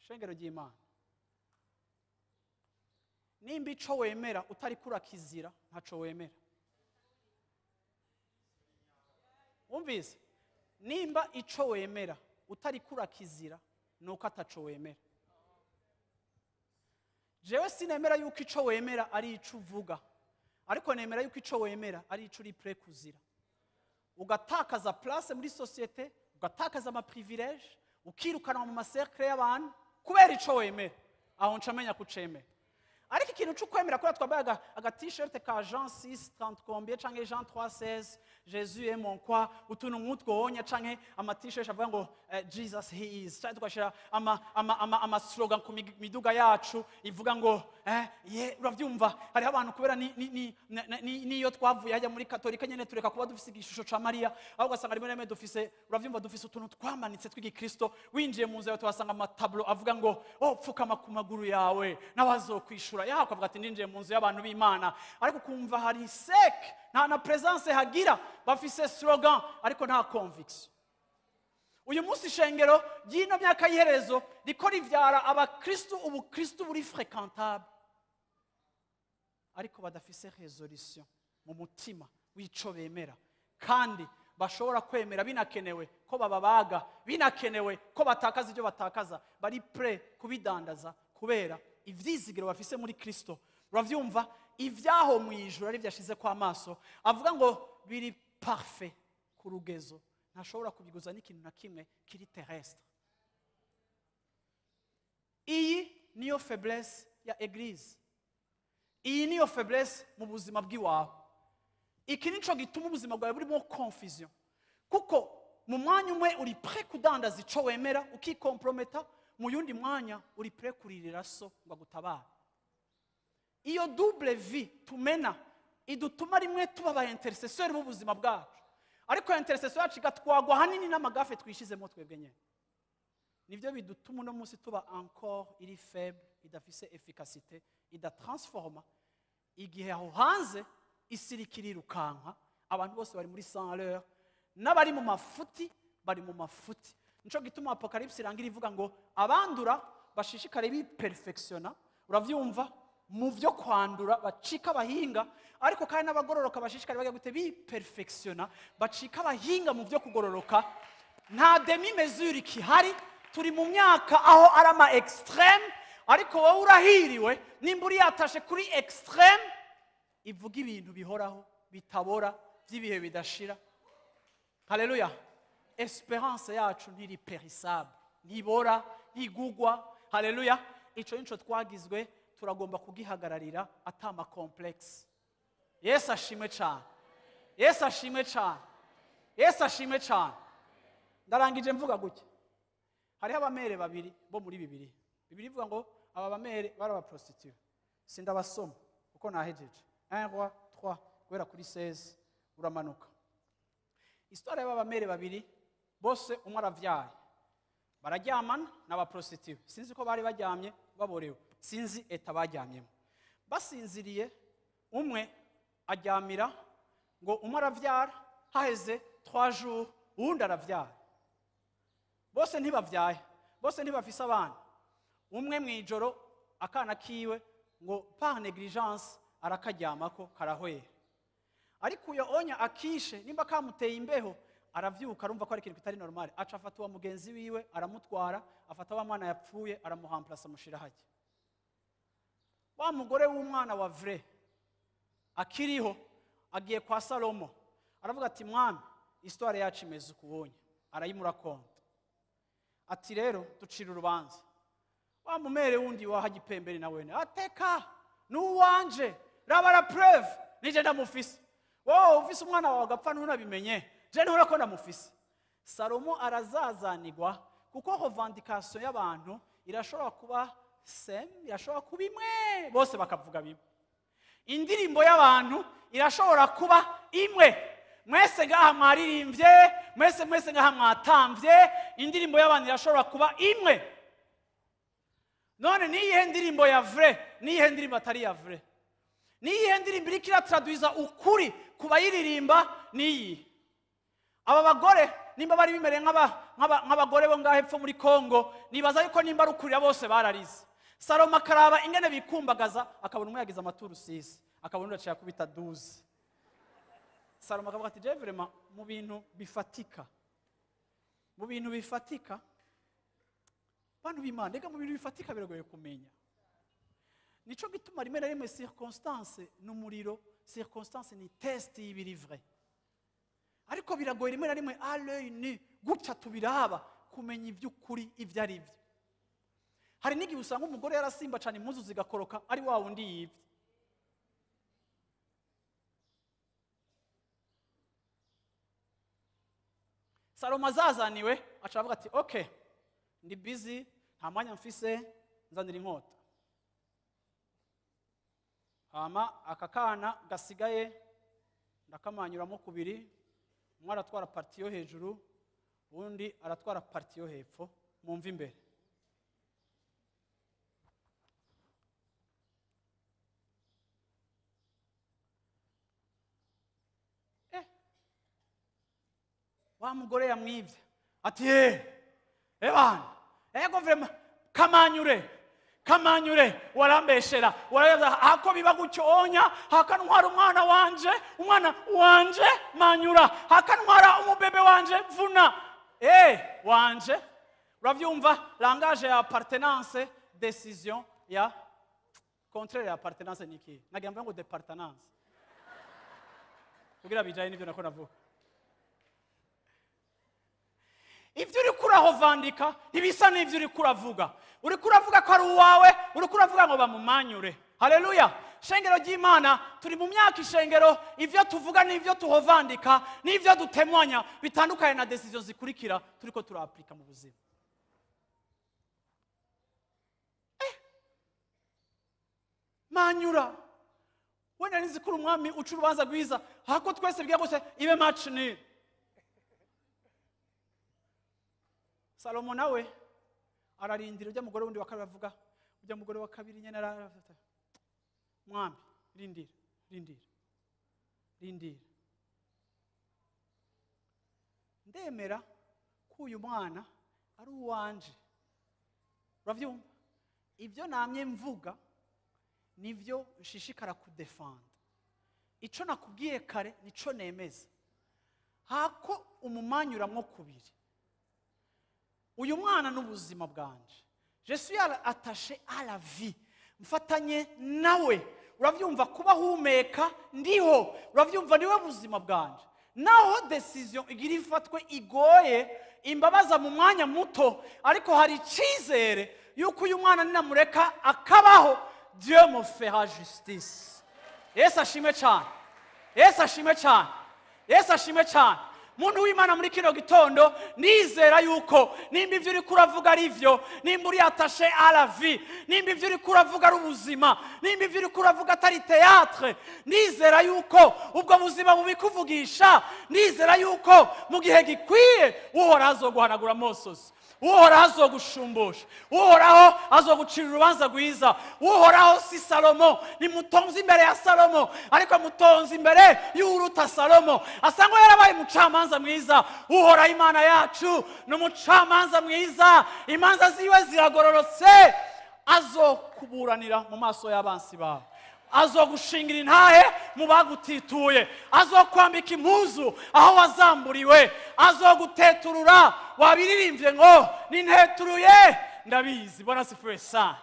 Shengero ry'Imana, nimba ico wemera utari kurakizira, ntaco wemera. Wumvise? Nimba ico wemera utari kurakizira, nuko ataco wemera. Jewe sinemera yuko ico wemera ari ico uvuga, ariko nemera yuko ico wemera ari ico uri prêt kuzira, ugatakaza place muri société, ugatakaza ama privilège, ukirukanwa mu ma cercle y'abantu kubera ico wemera. Aho nca menya kucemera. Ariko ikintu c'ukwemera, kubera twambaye aga t-shirt ka Jean 6 30 combien canke Jean 3 16, Jésus est mon quoi, utuntu nk'utwo wonya, canke ama t-shirt avuga ngo Jesus he is, canke tugashira ama slogan ku miduga yacu ivuga ngo ye. Uravyumva, hariho abantu kubera ni niyo twavuye hajya muri Katolika nyene, tureka kuba dufise igishusho ca Mariya, aho ugasanga rimwe na rimwe dufise, uravyumva, dufise utuntu twamanitse tw'igikristo. Winjiye mu nzu yawe tuhasanga ama tableau avuga ngo oh, pfukama ku maguru yawe n'abazokwishura yaho, ukavuga ati ninjiye mu nzu y'abantu b'Imana. Ariko ukumva hari sec, nta na présence hagira. Bafise slogan ariko nta conviction. Uyu munsi ishengero ry'ino myaka y'iherezo riko rivyara abakristu, ubukristu buri fréquentable, ariko badafise résolution mu mutima w'ico bemera, kandi bashobora kwemera binakenewe ko bababaga, binakenewe ko batakaza ibyo batakaza, bari prêt kubidandaza kubera ivyizigiro bafise muri Kristo. Uravyumva, ibyaho mu ijuru ari byo yashize kwa amaso, avuga ngo biri parfait ku rugezo ntashobora kubiguza n'ikintu na kimwe kiri terrestre. Iyi niyo faiblesse ya église, iyi niyo faiblesse mu buzima bw'iwawe. Iki nico gituma ubuzima bwawe burimo confusion, kuko mu mwanya umwe uri prêt kudandaza ico wemera, ukikomprometa, mu yundi mwanya uri prêt kuririra so ngo agutabare. Iyo double vie tumena idutuma rimwe tuba aba intercesseur b'ubuzima bwacu, ariko intercession yacu igatwagwa ahanini n'ama gaffes twishizemo twebwe nyene. Nibyo bidutuma uno munsi tuba encore iri faible, idafise efficacité, idatransforma, igihe aho hanze isi iriko irirukanka, abantu bose bari muri 100 à l'heure, n'abari mu mafuti bari mu mafuti. Nico gituma Apocalypse irangira ivuga ngo abandura bashishikare biperfectiona, uravyumva, mu byo kwandura bacika abahinga, ariko kandi n'abagororoka bashishikare bajya gute? Biperfectiona, bacika abahinga mu byo kugororoka. Nta demi mesure ikihari. Turi mu myaka aho ari ama extrême, ariko wowe urahiriwe nimba uri yatashe kuri extrême ivuga ibintu bihoraho, bitabora, by'ibihe bidashira. Haleluya! Espérance yacu ntiri périssable, ntibora, ntigugwa. Haleluya! Ico nico twagizwe, turagomba kugihagararira atama complexe. Yesu ashimwe cyane, Yesu ashimwe cyane, Yesu ashimwe cyane. Ndarangije mvuga gutya: hariho aba mères babiri bo muri Bibiri. Bibiri ivuga ngo aba ba mères bari aba prostituées. Sindabasoma kuko nahejeje. 1 Roi 3 guhera kuri 16 uramanuka. Histoire y'aba ba mères babiri bose, umwe aravyaye, bararyamana n'aba prostituées. Sinzi ko bari baryamye baborewe, sinzi état baryamyemo basinziriye. Umwe aryamira ngo umwe aravyara, haheze 3 jours uwundi aravyara. Bose ntibavyaye, bose ntibafise abana. Umwe mu ijoro akana kiwe ngo par négligence arakaryamako, karahwera. Ariko uyo onya akishe nimba kamuteye imbeho, aravyuka, arumva ko ari ikintu kitari normal, aca afata uwa mugenzi wiwe aramutwara, afata wa mwana yapfuye aramuhamplasa, amushira hajya. Wa mugore w'umwana wa vrai akiriho agiye kwa Salomo, aravuga ati: "Mwami, histoire yacu imeze ukubonye." Arayimurakonta, ati: "Rero ducira urubanza." Wa mu mère wundi waha ipemberi na wene ateka nuwanje, raba la preuve, nije ndamufise. Wowe ufise umwana wawe agapfa ntunabimenye, je ntubona ko ndamufise. Salomo arazazanigwa, kuko revendication y'abantu irashobora kuba same, irashobora kuba imwe, bose bakavuga bimwe. Indirimbo y'abantu irashobora kuba imwe, mwese ngaha mwaririmbye, mwese mwese ngaha mwatambye. Indirimbo y'abantu irashobora kuba imwe. None niyihe ndirimbo ya vrai? Niyihe ndirimbo atari ya vrai? Niyihe ndirimbo iriko iratraduiza ukuri ku bayiririmba? Niyi aba bagore Nimba bari bimereye nk'abagore bo ngaho hepfo muri Kongo, nibaza yuko nimba ari ukurira bose bararize. Salomo akaraba ingene bikumbagaza, akabona umwe yagize amaturu 6, akabona undi aciye akubita 12. Salomo akavuga ati je vraiment mu bintu bifatika, mu bintu bifatika, bantu b'Imana, rega mu bintu bifatika biragoye kumenya. Nico gituma rimwe na rimwe circonstance n'umuriro, circonstance ni test y'ibiri vrai. Ariko biragoye rimwe na rimwe à l'œil nu gutya tubiraba kumenya ivy'ukuri ivyo ari byo. Hari n'igihe usanga umugore yarasimba cyane impuzu zigakoroka ari wa wundi yivye. Salomo azazaniwe aca avuga ati okay, ndi busy, nta mwanya mfise, nzanira inkota. Hama aka kana gasigaye ndakamanyuramo kubiri, umwe aratwara parti yo hejuru, undi aratwara parti yo hepfo, mumva imbere. Wa mugore yamwivye ati ebana ego vraiment kamanyure kamanyure warambeshera warabya hako biba gutyo onya hakantwara umwana wanje, umwana wanje manyura, hakantwara umubebe wanje vuna wanje. Uravyumva langage ya appartenance, décision ya contraire ya appartenance niki nagira ngo départenance kugira bijaye nivyo nako navuga. Ivyo uriko urahovandika ntibisa n'ivyo uriko uravuga. Uriko uravuga ko ari uwawe, uriko uravuga ngo bamumanyure. Haleluya. Shengero ry'Imana, turi mu myaka ishengero, ivyo tuvuga n'ivyo tuhovandika n'ivyo dutemwanya bitandukanye na decision zikurikira turiko turaaplika mu buzima. Manyura. Wenda nizikuru umwami uca urubanza rwiza, hako twese bigiye gose ibe match ni. Salomo nawe ararindira ujya mugore wundi wa kabiri avuga, ujya mugore wa kabiri nyene arafata. Mwami, rindira, rindira. Rindira. Ndemera ko uyu mwana ari uwanje. Uravyumva? Ibyo namye mvuga nivyo nshishikara kudefenda. Ico nakubwiye kare nico nemeza. Hako umumanyuramwo kubiri. Uyu mwana n'ubuzima bwanje. Je suis attaché à la vie. Mfatanye nawe. Uravyumva kuba humeka ndiho. Uravyumva niwe buzima bwanje. Naho decision igira ifatwe igoye imbabaza mu mwanya muto, ariko hari icizere yuko uyu mwana ninamureka akabaho, Dieu me fera justice. Yesu ashimwe cyane. Yesu ashimwe cyane. Yesu ashimwe cyane. Muntu w'Imana muri kino gitondo nizera yuko nimba ivyo uriko uravuga ari vyo, nimba uri attaché à la vie, nimba ivyo uriko uravuga ari ubuzima, nimba ivyo uriko uravuga atari théâtre, nizera yuko ubwo buzima bubikuvugisha, nizera yuko mu gihe gikwiye Uhoraho azoguhanagura amosozi, Uhoraho azogushumbusha, Uhoraho azogucira urubanza rwiza. Uhoraho si Salomo, ni mutonzi imbere ya Salomo, ariko mutonzi imbere y'uruta Salomo. Asangwa yarabaye umucamanza mwiza. Uhoraho Imana yacu ni umucamanza mwiza, imanza ziwe ziragororotse, azokuburanira mu maso y'abansi bawe, azogushingira intahe mu bagutituye, azokwambika impuzu aho wazamburiwe, azoguteturura. Wabiririmbye ngo ninteturuye, ndabizi. Bwana asifiwe sana,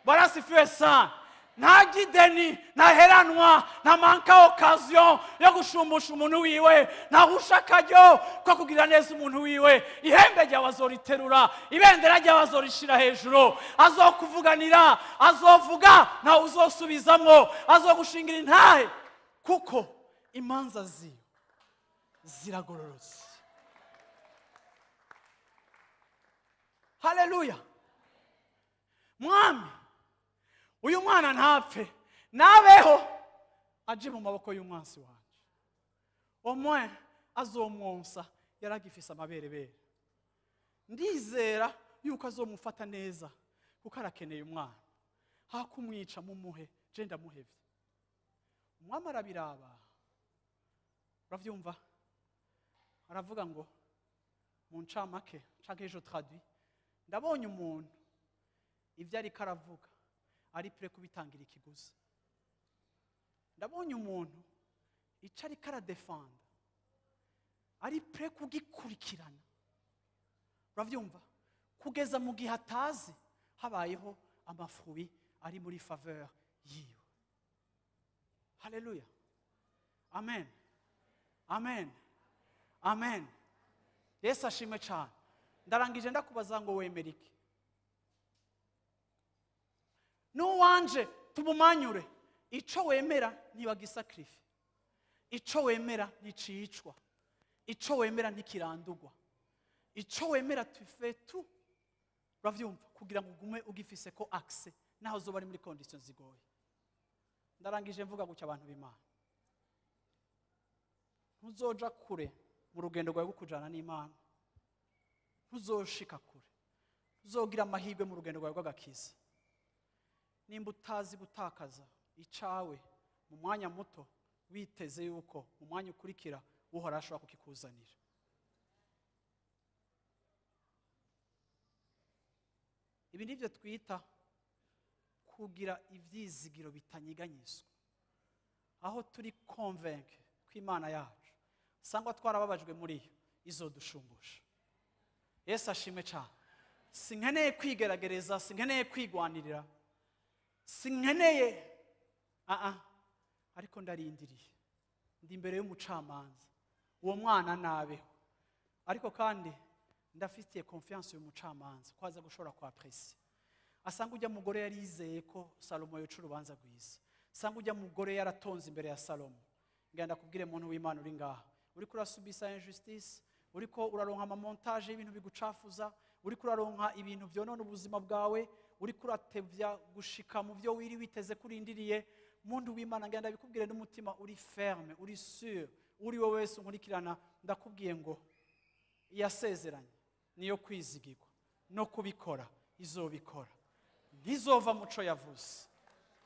Bwana asifiwe sana. Nta gideni, ntaheranwa, nta manka occasion yo gushumbusha umuntu wiwe, nta husha akaryo ko kugira neza umuntu wiwe. Ihembe ryawe azoriterura, ibendera ryawe azorishira hejuru, azokuvuganira, azovuga ntawe uzosubizamwo, azogushingira intahe, kuko imanza ziwe ziragororotse. Haleluya. Mwami, uyu mwana ntapfe, nabeho aje mu maboko y'umwansi wanje. Omwe azomwonsa yaragifise amaberebere. Ndizera yuko azomufata neza kuko arakeneye umwana. Hakumwica mumuhe, je ndamuhevye. Umwami arabiraba. Uravyumva? Aravuga ngo Mu ncamake canke je traduis, ndabonye umuntu ivyo ariko aravuga ari prêt kubitangira ikiguzi. Ndabonye umuntu ico ariko aradefanda ari prêt kugikurikirana, uravyumva, kugeza mu gihe atazi habayeho ama fruits ari muri faveur yiwe. Haleluya, amen, amen, amen. Yesu ashimwe cyane. Ndarangije, ndakubaza ngo wemera iki? N'uwanje tumumanyure. Ico wemera ntibagisakrife, ico wemera nticicwa, ico wemera ntikirandurwa, ico wemera tu fais tout, uravyumva, kugira ngo ugume ugifise ko accès naho uzoba ari muri conditions zigoye. Ndarangije mvuga gutya: abantu b'Imana, ntuzoja kure mu rugendo rwawe rwo kujana n'Imana, ntuzoshika kure, ntuzogira amahirwe mu rugendo rwawe rw'agakiza nimba utazi gutakaza icawe mu mwanya muto, witeze yuko mu mwanya ukurikira Uhoraho ashobora kukikuzanira. Ibi nivyo twita kugira ivyizigiro bitanyiganyizwa, aho turi convaincu ko Imana yacu, sangwa twarababajwe muri yo, izodushumbusha. Yesu ashimwe cyane. Sinkeneye kwigerageza, sinkeneye kwigwanirira, sinkeneye ariko ndarindiriye, ndi imbere y'umucamanza. Uwo mwana nabeho, ariko kandi ndafitiye confiance uyu mucamanza ko aza gushobora kwa presi. Asanga ujya mugore yarizeye ko Salomo yoca urubanza rwiza, asanga ujya mugore yaratonze imbere ya Salomo. Ngenda kubwire muntu w'Imana uri ngaha, uriko urasubisa injustice, uriko uraronka ama montage y'ibintu bigucafuza, uriko uraronka ibintu vyonona ubuzima bwawe, uriko uratevya gushika mu byo wiri witeze kurindiriye. Muntu w'Imana, ngenda bikubwire n'umutima uri ferme, uri sûr, uri wowe wese unkurikirana, ndakubwiye ngo iyasezeranye niyo kwizigirwa, no kubikora izobikora, ntizova muco yavuze.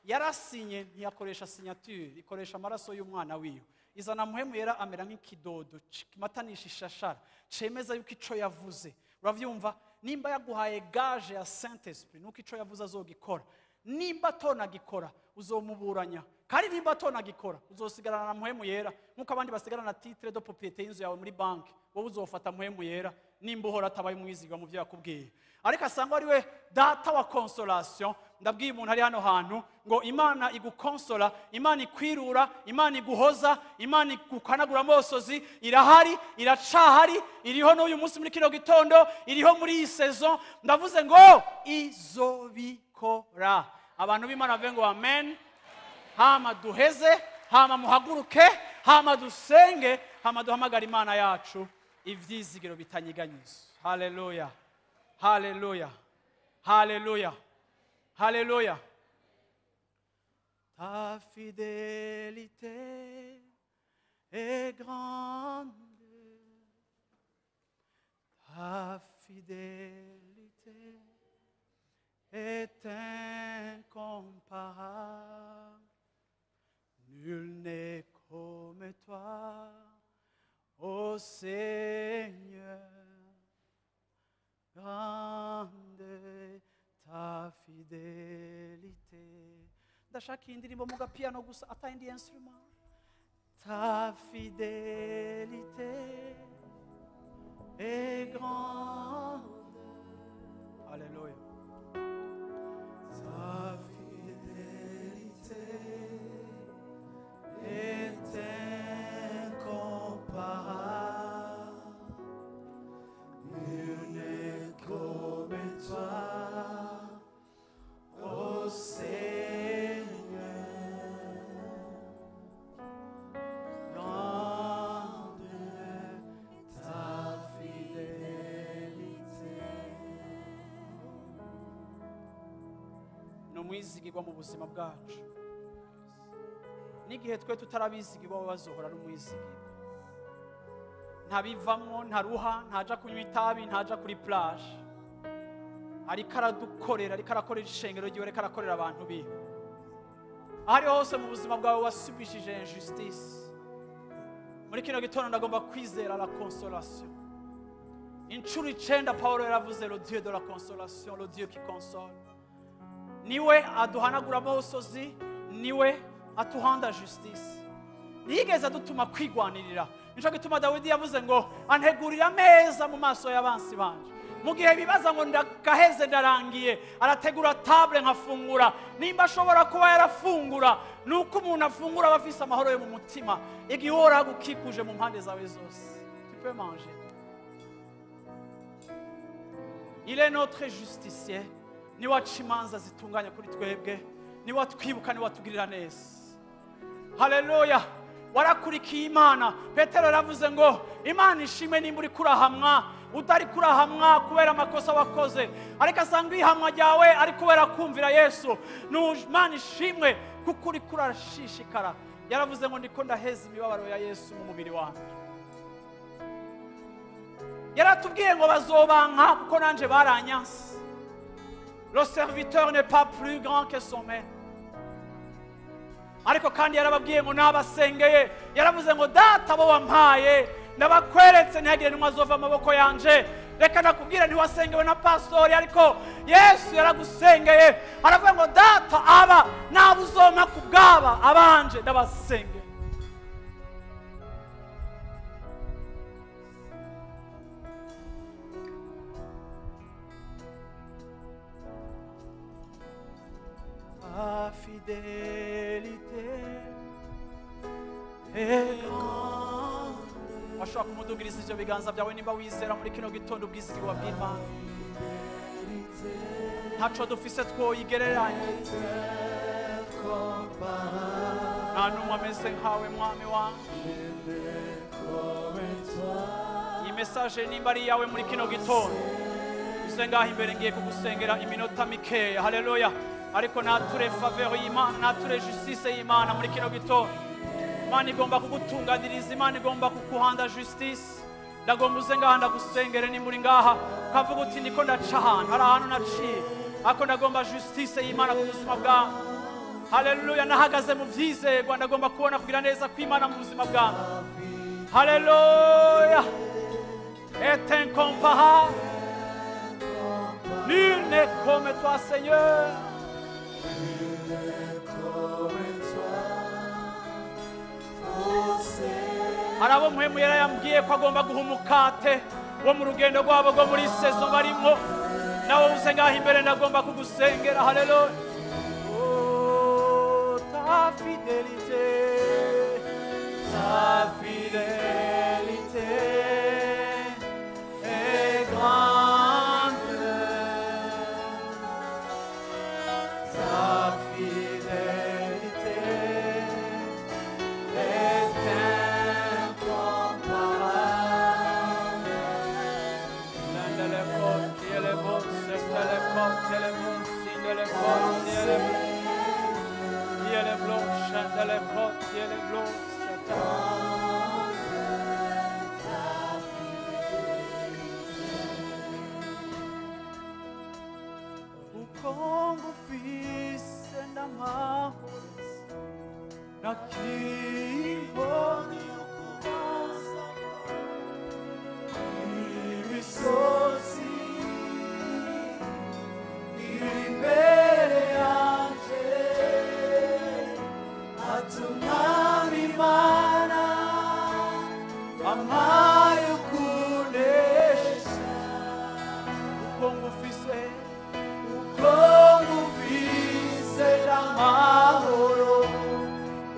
Yarasinye, ntiyakoresha signature, ikoresha amaraso y'umwana wiwe, izana Muhemu Yera amera nk'ikidodo kimatanisha ishashara, cemeza yuko ico yavuze, uravyumva, nimba yaguhaye gage ya Saint Esprit, nuko ico yavuze azogikora. Nimba atonagikora, uzomuburanya, kandi nimba atonagikora, uzosigarana na Muhemu Yera nkuko abandi basigarana titre de propriété y'inzu yawe muri banki. Wowe uzofata Muhemu Yera nimba uhora atabaye umwizigwa mu byo yakubwiye, ariko asangwa ari we data wa consolation. Ndabwiye umuntu ari hano hantu ngo Imana igukonsola, Imana ikwirura, Imana iguhoza, Imana igukanagura amosozi irahari, iracahari, iriho n'uyu munsi muri kino gitondo, iriho muri iyi saison. Ndavuze ngo izobikora. Abantu b'Imana bavuge ngo amen. Hama duheze, hama muhaguruke, hama dusenge, hama duhamagare Imana yacu ivyizigiro bitanyiganyizwa. Haleluya, haleluya, haleluya, haleluya. Ta fidélité est grande, ta fidélité est incomparable. Nul n'est comme toi, ô Seigneur. Grande est ta fidélité. Ndashaka iyi ndirimbo mu gapiano gusa, atayindi instrument. Ta fidélité est grande. Alléluia. Ta fidélité est incomparable. Nul n'est comme toi, ô Seigneur. Grande est ta fidélité. Ni umwizigirwa mu buzima bwacu. N'igihe twe tutarabizigirwa, bo bazohora ari umwizigirwa. Ntabivamwo, ntaruha, ntaja kunywa itabi, ntaja kuri plage, ariko aradukorera, ariko arakorera ishengero ryiwe, ariko arakorera abantu biwe. Aho ari hose mu buzima bwawe wasubishije injustice, muri kino gitondo ndagomba kwizera la consolation. Inshuro 9 Paulo yaravuze le Dieu de la consolation, le Dieu qui console. Niwe aduhanagura amosozi, niwe atuhanda justice. Ntiyigeze adutuma kwigwanirira. Nico gituma Dawidi yavuze ngo antegurira ameza mu maso y'abansi banje. Mu gihe bibaza ngo ndakaheze ndarangiye, arategura table nkafungura. Nimba ashobora kuba yarafungura, nuko umuntu afungura aba afise amahoro yo mu mutima. Igihe uhora agukikuje mu mpande zawe zose, tu peux manger. Il est notre justicier. Niwe aca imanza zitunganya kuri twebwe, niwe atwibuka, niwe atugirira neza. Haleluya. Warakurikiye Imana. Petero yaravuze ngo Imana ishimwe nimba uri kurahamwa, utari kurahamwa kubera amakosa wakoze, ariko asanga ihamwa ryawe ari kubera kumvira Yesu. Imana ishimwe kuko uri kurashishikara. Yaravuze ngo ndiko ndaheza imibabaro ya Yesu mu mubiri wanjye. Yaratubwiye ngo bazobanka kuko nanje baranyanse. Le serviteur n'est pas plus grand que son maître. Ariko kandi yarababwiye ngo nabasengeye. Yaravuze ngo data bo wampaye ndabakweretse, ntihagire n'umwe azova amaboko yanje. Reka nakubwira, ntiwasengewe na pastori, ariko Yesu yaragusengeye. Aravuga ngo data aba nabo uzompa kubwaba abanje ndabasengeye. Ta fidélité est grande. Washobora kumudugiriza ivyo biganza byawe nimba wizera muri kino gitondo ubwizigirwa bw'Imana. Ntaco dufise twoyigereranya, nta n'umwe ameze nkawe mwami wanjye. Iyi message nimba ari iyawe muri kino gitondo, uze ngaho imbere, ngiye kugusengera iminota mikeya. Haleluya. Ariko nature faveur y'Imana, nature justice y'Imana muri kino gitondo. Imana igomba kugutunganiriza, Imana igomba kukuhanda justice. Ndagomba uze ngaha ndagusengere nimba uri ngaha ukavuga uti ndiko ndaca ahantu, hari ahantu naciye, ariko ndagomba justice y'Imana ku buzima bwawe. Haleluya. Nahagaze mu vyizerwa, ndagomba kubona kugira neza kw'Imana mu buzima bwawe. Haleluya. Est incomparable, nul n'est comme toi Seigneur. Hari abo muhemu yarayambwiye ko agomba guha umukate wo mu rugendo rwabo rwo muri sezo barimo. Nawe uze ngaho imbere, ndagomba kugusengera. Haleluya. Oh, ta fidélité, ta fidélité est grande. Ta fidélité est incomparable. Uko ngufise n'amahoro nakibonye ukubaza imisozi iri imbere yanje, atumwami Imana ampaye ukunesha. Uko ngufise, uko ngufise n'amahoro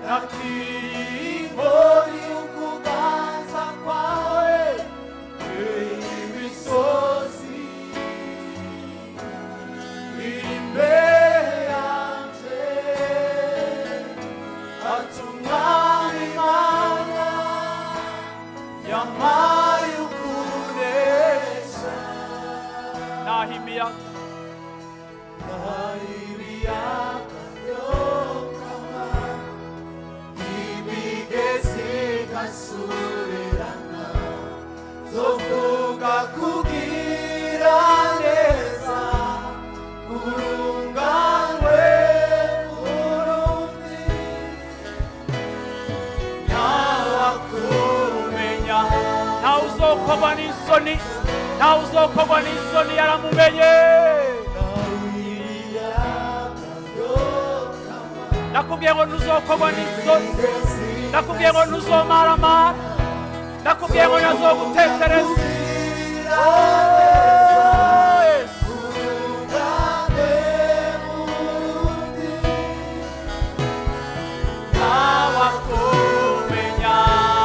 nakibonye Ntazokogwa n'isoni yaramumenye. Nakubwiye ngo ntuzokogwa n'isoni, nakubwiye ngo ntuzomaramara, nakubwiye ngo ntazogutetereza. Ntawakumenya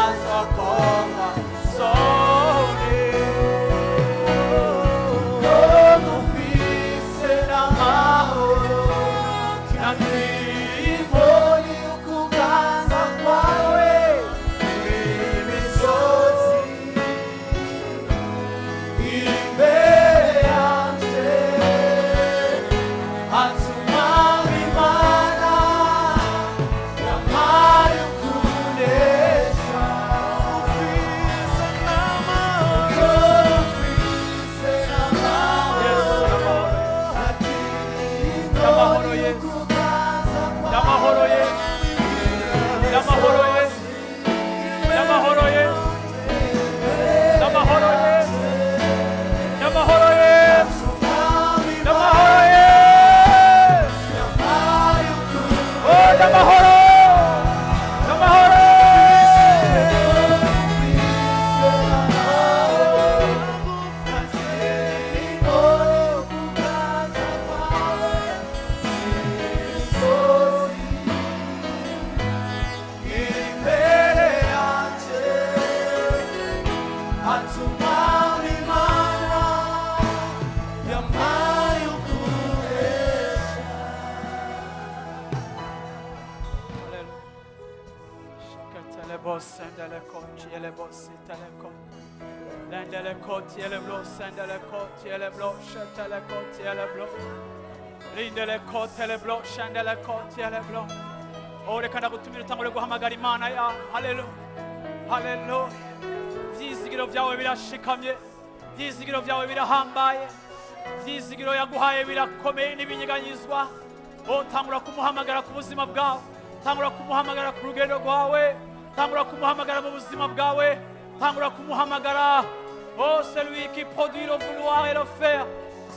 azokogwa isoni. Ufise n'amahoro Mboni ukuganza kwawe imisozi imbere yanje hatuma Imana yampaye ukunesha. Ufise n'amahoro, ufise n'amahoro, N'amahoro Yesu. N'amahoro Yesu. N'amahoro Yesu. N'amahoro Yesu. N'amahoro Yesu. N'amahoro Yesu. N'amahoro Yesu. Oh, n'amahoro. N'amahoro. Oh, reka ndagutumira utangure guhamagara Imana ya haleluya, haleluya. Ibyizigiro byawe birashikamye, ibyizigiro byawe birahambaye, ibyizigiro yaguhaye birakomeye n'ibinyeganyizwa. Oh, tangura kumuhamagara ku buzima bwawe, tangura kumuhamagara ku rugendo rwawe, tangura kumuhamagara mu buzima bwawe, tangura kumuhamagara. Oh, celui qui produit le vouloir et le faire,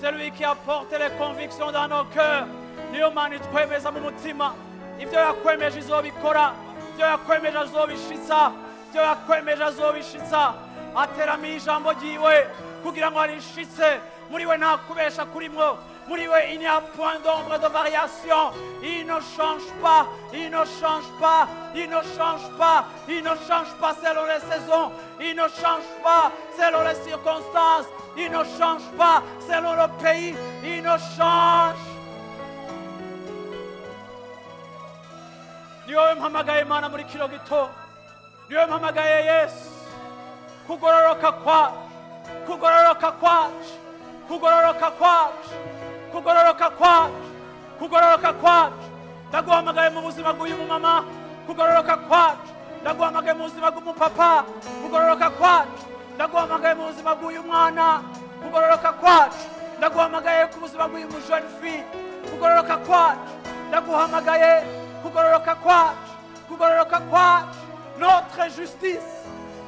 celui qui apporte les convictions dans nos cœurs. Niyo Mana itwemeza mu mutima, ibyo yakwemeje izobikora, ibyo yakwemeje azobishitsa, ibyo yakwemeje azobishitsa. Ateramo ijambo ryiwe kugira ngo arishitse. Muri we nta kubesha kurimwo, muri we il n'y a point d'ombre de variation. Il ne change pas, il ne change pas, il ne change pas, il ne change pas selon les saisons, il ne change pas selon les circonstances, il ne change pas selon le pays, il ne change. Ni wowe mpamagaye Mana muri kino gitondo, ni wowe mpamagaye Yesu. Kugororoka kwacu, kugororoka kwacu, kugororoka kwacu, kugororoka kwacu, kugororoka kwacu. Ndaguhamagaye mu buzima bw'uyu mumama, kugororoka kwacu. Ndaguhamagaye mu buzima bw'umupapa, kugororoka kwacu. Ndaguhamagaye mu buzima bw'uyu mwana, kugororoka kwacu. Ndaguhamagaye ku buzima bw'uyu jeune fille, kugororoka kwacu. Ndaguhamagaye kugororoka kwacu, kugororoka kwacu. Notre justice,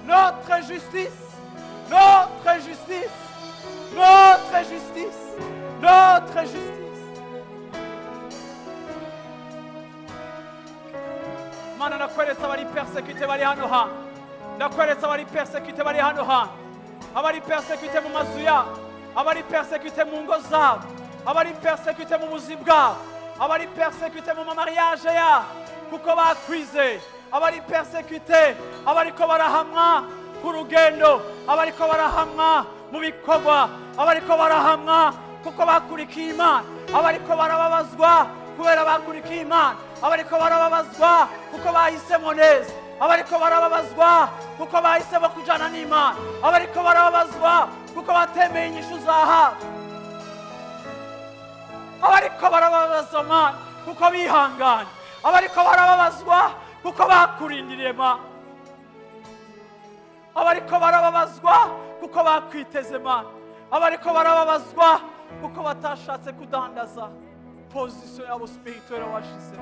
notre justice, notre justice, notre justice, notre justice. Mana, ndakweretse abari persécutés bari hano hantu, ndakweretse abari persécutés bari hano hantu, abari persécutés mu mazu yabo, abari persécutés mu ngo zabo, abari persécutés mu buzi bwabo, abari persécutés mu mamariage yabo kuko bakwizeye, abari persécutés, abariko barahamwa ku rugendo, abariko barahamwa mu bikorwa, abariko barahamwa kuko bakurikiye Imana, abariko barababazwa kubera bakurikiye Imana, abariko barababazwa kuko bahisemo neza, abariko barababazwa kuko bahisemo kujana n'Imana, abariko barababazwa kuko batemeye inyishu zahawe, abariko barababazwa Mana kuko bihanganye, abariko barababazwa kuko bakurindiriye Mana, abariko barababazwa kuko bakwiteze Mana, abariko barababazwa kuko batashatse kudandaza position yabo spirituelle washize.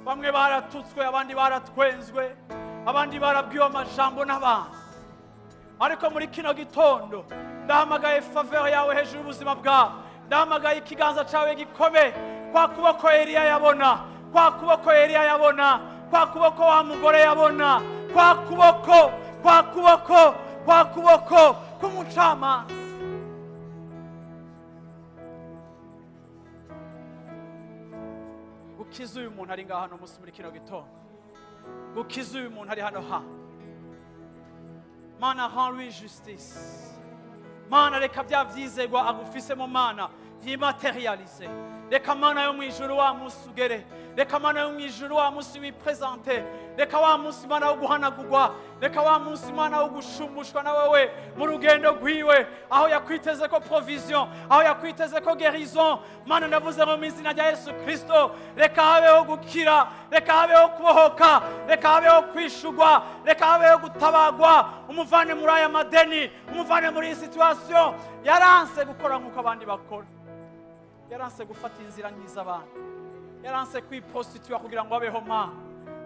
Bamwe baratutswe, abandi baratwenzwe, abandi barabwiwe amajambo n'abantu, ariko muri kino gitondo Ndahamagaye faveur yawe hejuru y'ubuzima bwawe. Ndahamagaye ikiganza cyawe gikomeye, kwa kuboko Eliya yabona, kwa kuboko Eliya yabona, kwa kuboko wa mugore yabona, kwa kuboko, kwa kuboko, kwa kuboko k'umucamanza. Gukiza uyu muntu ari ngaha hano munsi muri kino gitondo. Gukiza uyu muntu ari hano ha. Mana, rends-lui justice. Mana, reka bya vyizegwa agufisemo Mana vyimaterialize. Reka Mana yo mwijuru wa munsi ugere. Reka Mana yo mwijuru wa munsi wipresente. Reka wa munsi Mana wo guhanagurwa. Reka wa munsi Mana wo gushumushwa na wewe mu rugendo rwiwe, aho yakwiteze ko provision, aho yakwiteze ko guérison. Mana, ndavuze mu izina rya Yesu Kristo, reka habeho gukira, reka habeho kubohoka, reka habeho kwishugwa, reka habeho gutabagwa. Umuvane muri aya madeni, umuvane muri iyi situation. Yaranse gukora nk'uko abandi bakora, yaranse gufata inzira nk'iz'abandi, yaranse kwiprostituer kugira ngo abeho Mana,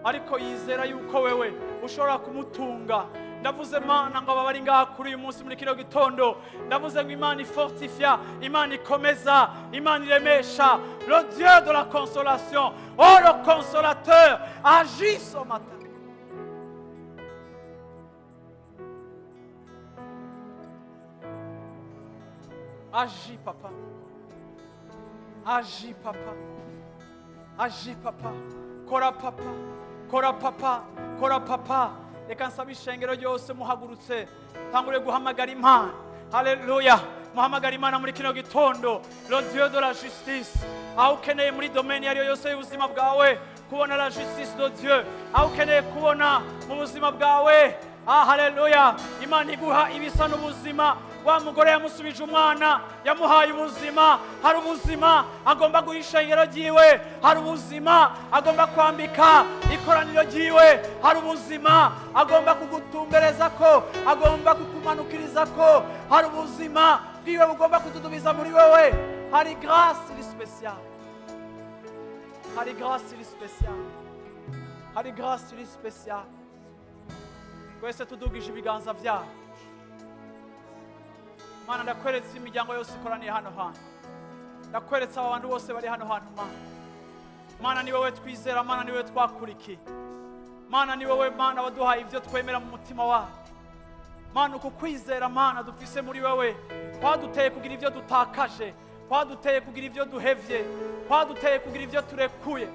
ariko yizera yuko wewe ushobora kumutunga. Ndavuze Mana ngo abari ngaha kuri uyu munsi muri kino gitondo, ndavuze ngo Imana ifortifia, Imana ikomeza, Imana iremesha. Le Dieu de la consolation, oh le consolateur, agit ce matin. Agis papa, agis papa, agis papa, kora papa, kora papa, kora papa. Reka nsaba ishengero ryose muhagurutse, tangure guhamagara Imana. Haleluya, muhamagara Imana muri kino gitondo. Le Dieu de la justice, aho ukeneye muri domaine iyo ariyo yose y'ubuzima bwawe kubona la justice de Dieu, aho ukeneye kubona mu buzima bwawe, ah haleluya, Imana iguha ibisa n'ubuzima. Wa mugore yamusubije umwana, yamuhaye ubuzima. Hari ubuzima agomba guha ishengero ryiwe, hari ubuzima agomba kwambika ikoraniro ryiwe, hari ubuzima agomba kugutumbereza ko, agomba kukumanukiriza ko, hari ubuzima bwiwe bugomba kududubiza muri wewe. Hari grâce iri spéciale, hari grâce iri spéciale, hari grâce iri spéciale. Twese tudugije ibiganza vyacu. Mana, ndakweretse imiryango yose ikoraniye hano hantu, ndakweretse aba bantu bose bari hano hantu. Mana, Mana ni wowe twizera, Mana ni wowe twakurikiye, Mana ni wowe Mana waduhaye ibyo twemera mu mutima wacu. Mana, uku kwizera Mana dufise muri wewe kwaduteye kugira ibyo dutakaje, kwaduteye kugira ibyo duhevye, kwaduteye kugira ibyo turekuye.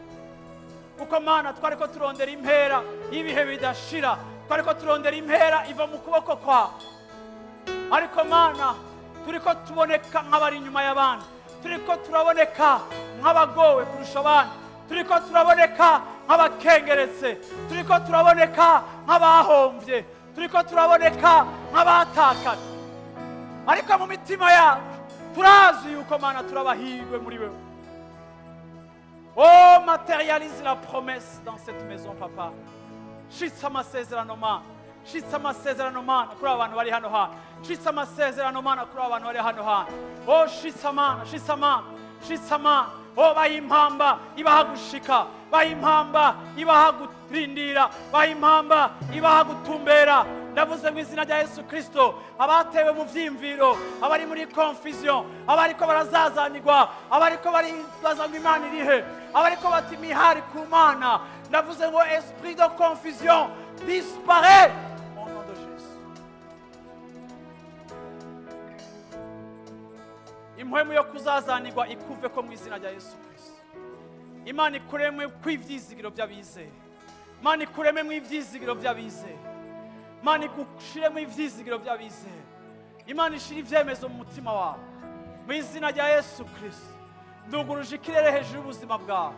Kuko Mana twariko turondera impera y'ibihe bidashira, twariko turondera impera iva mu kuboko kwawe. Ariko Mana turiko tuboneka nk'abari inyuma y'abandi, turiko turaboneka nk'abagowe kurusha abandi, turiko turaboneka nk'abakengeretse, turiko turaboneka nk'abahomvye, turiko turaboneka nk'abatakaje. Ariko mu mitima yacu turazi yuko Mana turabahirwe muri wewe. Oh, matérialise la promesse dans cette maison, papa. Shitsa amasezerano Mana, shitsa amasezerano Mana kuri abantu bari hano hantu, shitsa amasezerano Mana kuri abantu bari hano hantu. Oh, shitsa Mana, shitsa Mana, shitsa Mana. Oh, baha impamba ibaha gushika, baha impamba ibaha kurindira, baha impamba ibaha gutumbera. Ndavuze mu izina rya Yesu Kristo, abatewe mu vyimviro, abari muri confusion, abariko barazazanirwa, abariko baribaza ngo Imana irihe, abariko bati imihari ku Mana, ndavuze ngo esprit de confusion disparaît au nom de Jésus. Impwemu yo kuzazanirwa ikuve ko mu izina rya Yesu Kristo. Imana ikuremwe kw'ivyizigiro by'abizeye, Imana ikuremwe mu ivyizigiro by'abizeye, Imana igushiremo ivyizigiro by'abizeye, Imana ishira ivyemezo mu mutima wawe mu izina rya Yesu Kristo. Nduguruje ikirere hejuru y'ubuzima bwawe,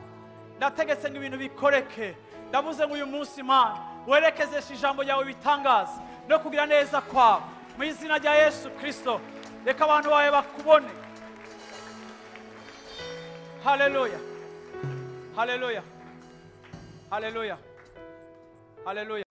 ndategetse ngo ibintu bikoreke. Ndavuze ngo uyu munsi Mana werekezeshe ijambo ryawe bitangaza no kugira neza kwawe mu izina rya Yesu Kristo. Reka abantu bawe bakubone. Haleluya, haleluya, haleluya, haleluya.